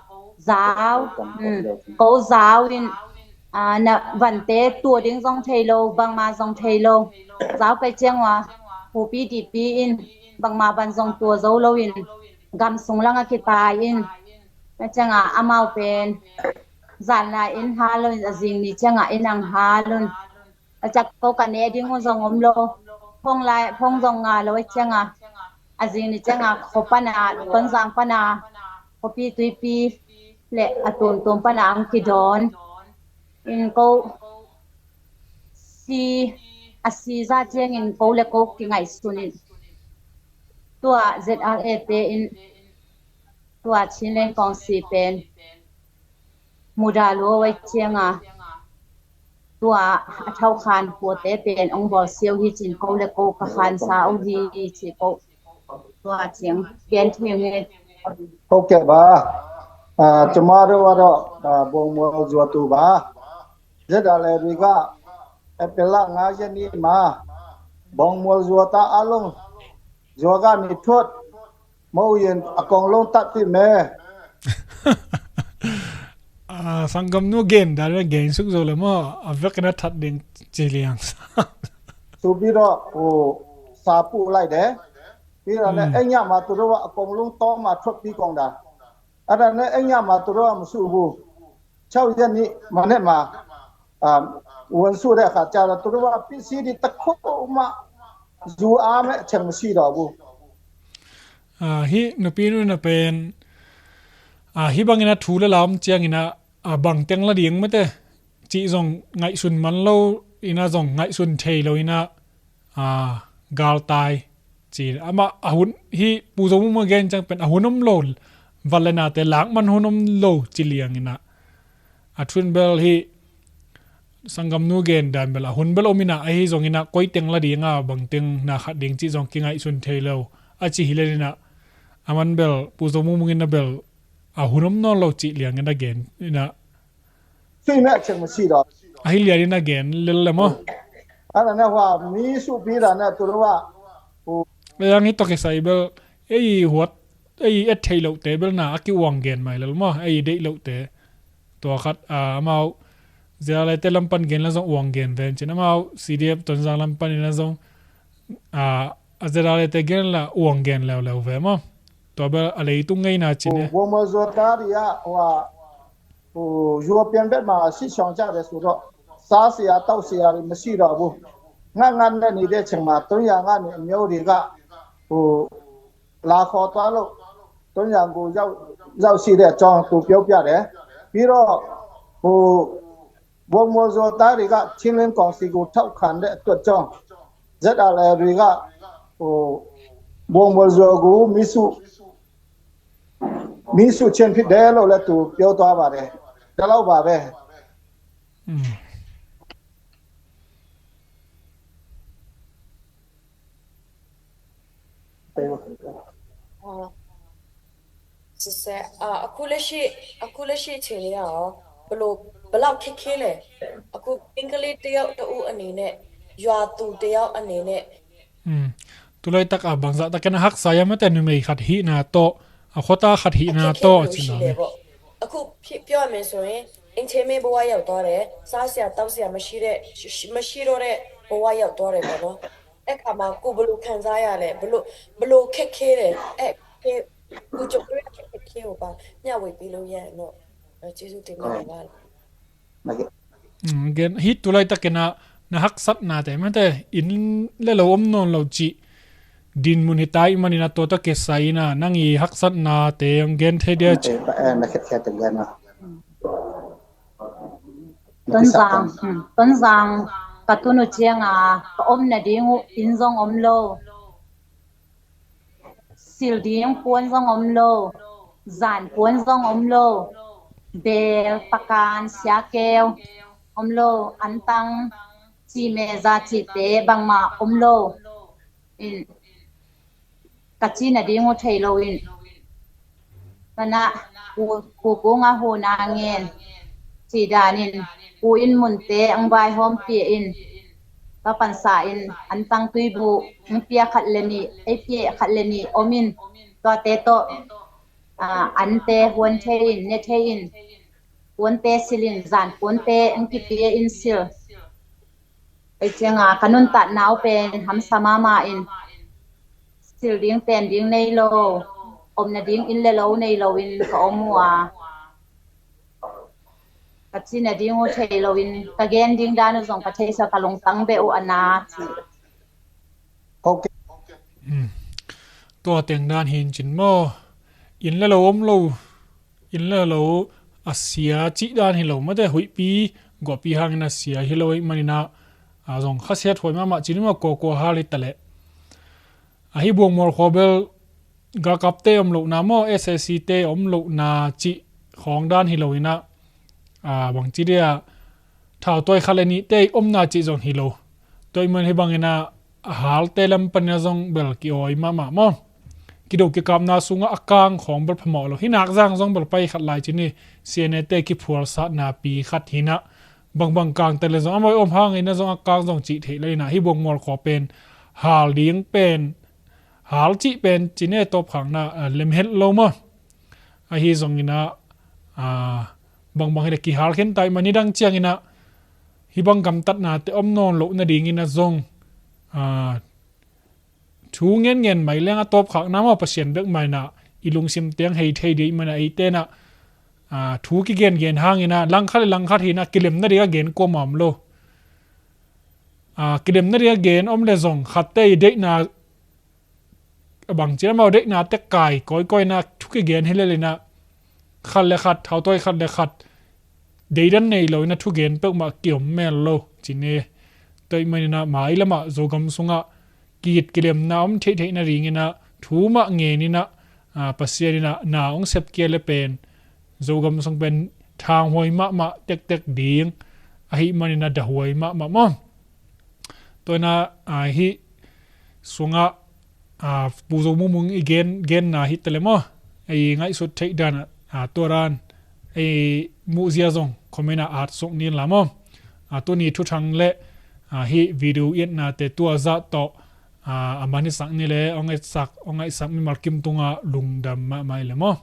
zau, um, ko zau in, ah, na vante tua ding zong thei lo, bangma zong thei lo. Zau pai ciang ua, pupi dipi in bangma van zong tua zo lo in, gam sung langa kitai in, na cianga amau pen zanla in hal lo in, a zing ni cianga in ang hal un. A ciak ko ka ne ding uh zong om lo. Phong lai, phong zong nga lo a cianga, a zing ni cianga kho pana, Tonzang pana, khuapi tuipi le a tuamtuam pana ang kidawn. In ko si, a si za ciangin ko le ko kingaihsun in. Tua Z R A te in, tua Chinland Council pen muda lua wai cianga, tua a thau khan puate pen ong bawl siau hi cin ko le ko ka khansa uh hi ci ko. Tua ciang gen thei nge. Ko ke ba, ah, cuma do wa do, ah, Buangmual zua tu ba. Zeda le riga, epela nga ya ni ma. Buangmual zua ta along. Zua ga ni thot. Mo yen a kong long tat ti me. Ah, sanggamnu gen dan a gen suk zo le maw, a vek na that ding ci liang sa. Supi do, o, sa pu lai de. Pi ra ne, hmm, eng ya ma tu do wa a kong long to ma thot pi kong da. A da ne, eng ya ma tu do wa mu su bu. Chau yan ni ma ne ma. Ah, wan su de kha cha la tu do wa pi si di ta kho ma. Zu a me cheng ma si do bu. Ah, hi nupi nu na pen, ah, hi bangin a thu le lam ciangin a, ah, bang teng la ding mate. Cih zong ngaihsun man lo ina zong ngaihsun thei lo ina, ah, galtai. Ci ama a hun hi Pu Zo Mung Mung gen ciang pen a hun om lo. Val le nate lak man hun om lo ci liang ina. A thun bel hi sanggamnu gen dan bel a hun bel om ina, ahi zong ina koi teng la dinga bang teng na khat ding cih zong kingaihsun thei lo. A ci hi le ina a man bel Pu Zo Mung Mung ina bel a hun om nawn lo cih liang ina gen ina. Sui me cheng ma si do. A hi lian ina gen lel le maw. Ana na hua mi su pi da na tu wa. Pu. Le yang hi to ke sai bel ei huat ei et thei lo te bel na a ki uang gen mai lel maw, ei deih lo te. Tua khat, ah, amau Zia le te lampan gen la zong uang gen ven cin amau C D F Tonzang lampan ina zong, ah, a Zia le te gen la uang gen leuleu ve maw. Tua bel a leitung ngeina cin e. Buangmual zua ta ri a wa, u, zua pian bet ma si siang ca de su do. Sa sia tau sia ri ma si do bu. Nga ngan ne ni de cheng ma tun ya nga ni miau ri ga. U, la kho tua lo. Tun ya gu zau, zau si de chong tu piau pia de. Pi ro, u, Buangmual zua ta ri ga Chinland Council gu thau khan de tuat chong. Z R A ri ga, u, Buangmual zua gu mi su, mi su chen phit de lo le tu piau tua ba de. Da lau ba be. Hmm. အာ၊ စစ်စစ်၊ အာ၊ အခုလက်ရှိ၊ အခုလက်ရှိအခြေအနေကရော၊ ဘယ်လို၊ ဘယ်လောက်ခက်ခဲလဲ။ အခု၊ ဘင်္ဂလီတစ်ယောက်၊ တစ်ဦးအနေနဲ့၊ ရွာသူတစ်ယောက်အနေနဲ့။ อืม။ Tu laitak a bangzah takin a haksa hiam, a tenu mei khat hihna tawh, a khuata khat hihna tawh, a ci lo ne. အခက်အခဲဘယ်လိုရှိလဲပေါ့။ အခု၊ ဖြစ်၊ ပြောရမယ်ဆိုရင်၊ အိမ်ထဲမင်းဘဝရောက်သွားတယ်။ စားစရာ၊ သောက်စရာမရှိတဲ့၊ မရှိတော့တဲ့ဘဝရောက်သွားတယ်ပေါ့နော်။ အဲ့ခါမှာကိုယ်ဘယ်လိုခံစားရလဲ။ ဘယ်လို၊ ဘယ်လိုခက်ခဲလဲ။ အဲ့၊ ကိုယ်ကြုံတွေ့တဲ့အခက်အခဲကိုပါမျှဝေပေးလို့ရရင်တော့၊ ကျေးဇူးတင်ပါတယ်။ อืม gen, hih tu laitakin ah na haksatnate mate, inn le lo om nawn lo cih dinmun hi ta ih manin ah, tua tawh kisai in ah nang ih haksatnate hong gen thei dia cih. Tonzang, hmm, Tonzang ka tun uh ciangin ka om nading uh inn zong om lo. Sil ding puan zong om lo, zan puan zong om lo, bel, pakan, siakeu om lo, antang, cihmeh, za cihte bangmah om lo. In, ka cih nading uh thei lo in, mana, ku, ku, ku nga hu na ngen. Ci danin pu in munte ang vaihawm pia in, tua pansa in an tang tuibu ang pia khat le nih, ei pia khat le nih om in, tuate tawh, ah, ante huan thei in, ne thei in, puante sil in, zan puante ang kipia in sil. Ei cianga ka nuntatna uh pen hamsa mahmah in, sil ding pen ding nei lo, omna ding inn le lo nei lo in ka om uh a, ka cina ding uh thei lo in ka gen ding dan uh zong ka theisa ka lungtang beh uh a na ci. Ok. Tua teng dan hin cin maw? Inn le lo om lo, inn le lo a sia cih dan hi lo mate, huihpi guahpi hangin a sia hi lo ih maninah, a zong khasiat huai mahmah cin maw, kuakua hal hi taleh. Ahi Buangmual khua bel galkapte om lohna maw, S A C te om lohna cih khawng dan hi loinah, a bangci dia thautuai khat le nihte ih omna cih zong hi lo. Tua ih man hi banginah a halte lam panina zong bel ki-awi mahmah maw? Kido kikapna sungah a kang khawng bel phamawh lo. Hi nak zang zong bel pai khat lai cin hi, C N A te kiphualsatna pi khat hinah, bangbang kangte le zong a mawi om hangin a zong a kang zong cih theih lo inah, hi Buangmual khua pen hal ding pen, hal cih pen cine tawpkhakna, a, lemhet lo maw? Ahi zonginah, a, bangbang hile kihal khin ta ih man, nidang cianginah hi bang gamtatnate om nawn loh nadingin a zong, a, thu ngenngen mai leng a tawpkhakna maw, Pasian bek mainah i lungsim teng hei thei dih ih manah, eitenah, a, thu kigengen hanginah langkhat le langkhat hinah kilemna ding a gen kuamah om lo. A, kilemna ding a gen om le zong khatte i deihna, a bangci amau deihna tek kai kawikawi inah thu kigen hi lelinah, khat le khat, thautuai khat le khat deidan nei loinah thugen peuhmah kiom mel lo cine. Tua ih maninah mai lamah Zogam sungah kihit kilemna om theihtheih nadinginah thu mah ngeninah, a, Pasian inah na hong sepkia le pen Zogam sung pen thanghuai mahmah tektek ding ahih maninah dahuai mahmah maw? Tua inah, a, hih sungah, a, Pu Zo Mung Mung i gen, genna hi tale maw? Ei ngaihsut theih dan, a, tua dan ei muhzia zong comment ah at suk ni la maw? A, tuni thuthang le, a, hih video i etnate tua zah tawh, a, a man hisak ni le, hong etsak, hong ngaihsak mimal kim tungah lungdam mahmah i le maw?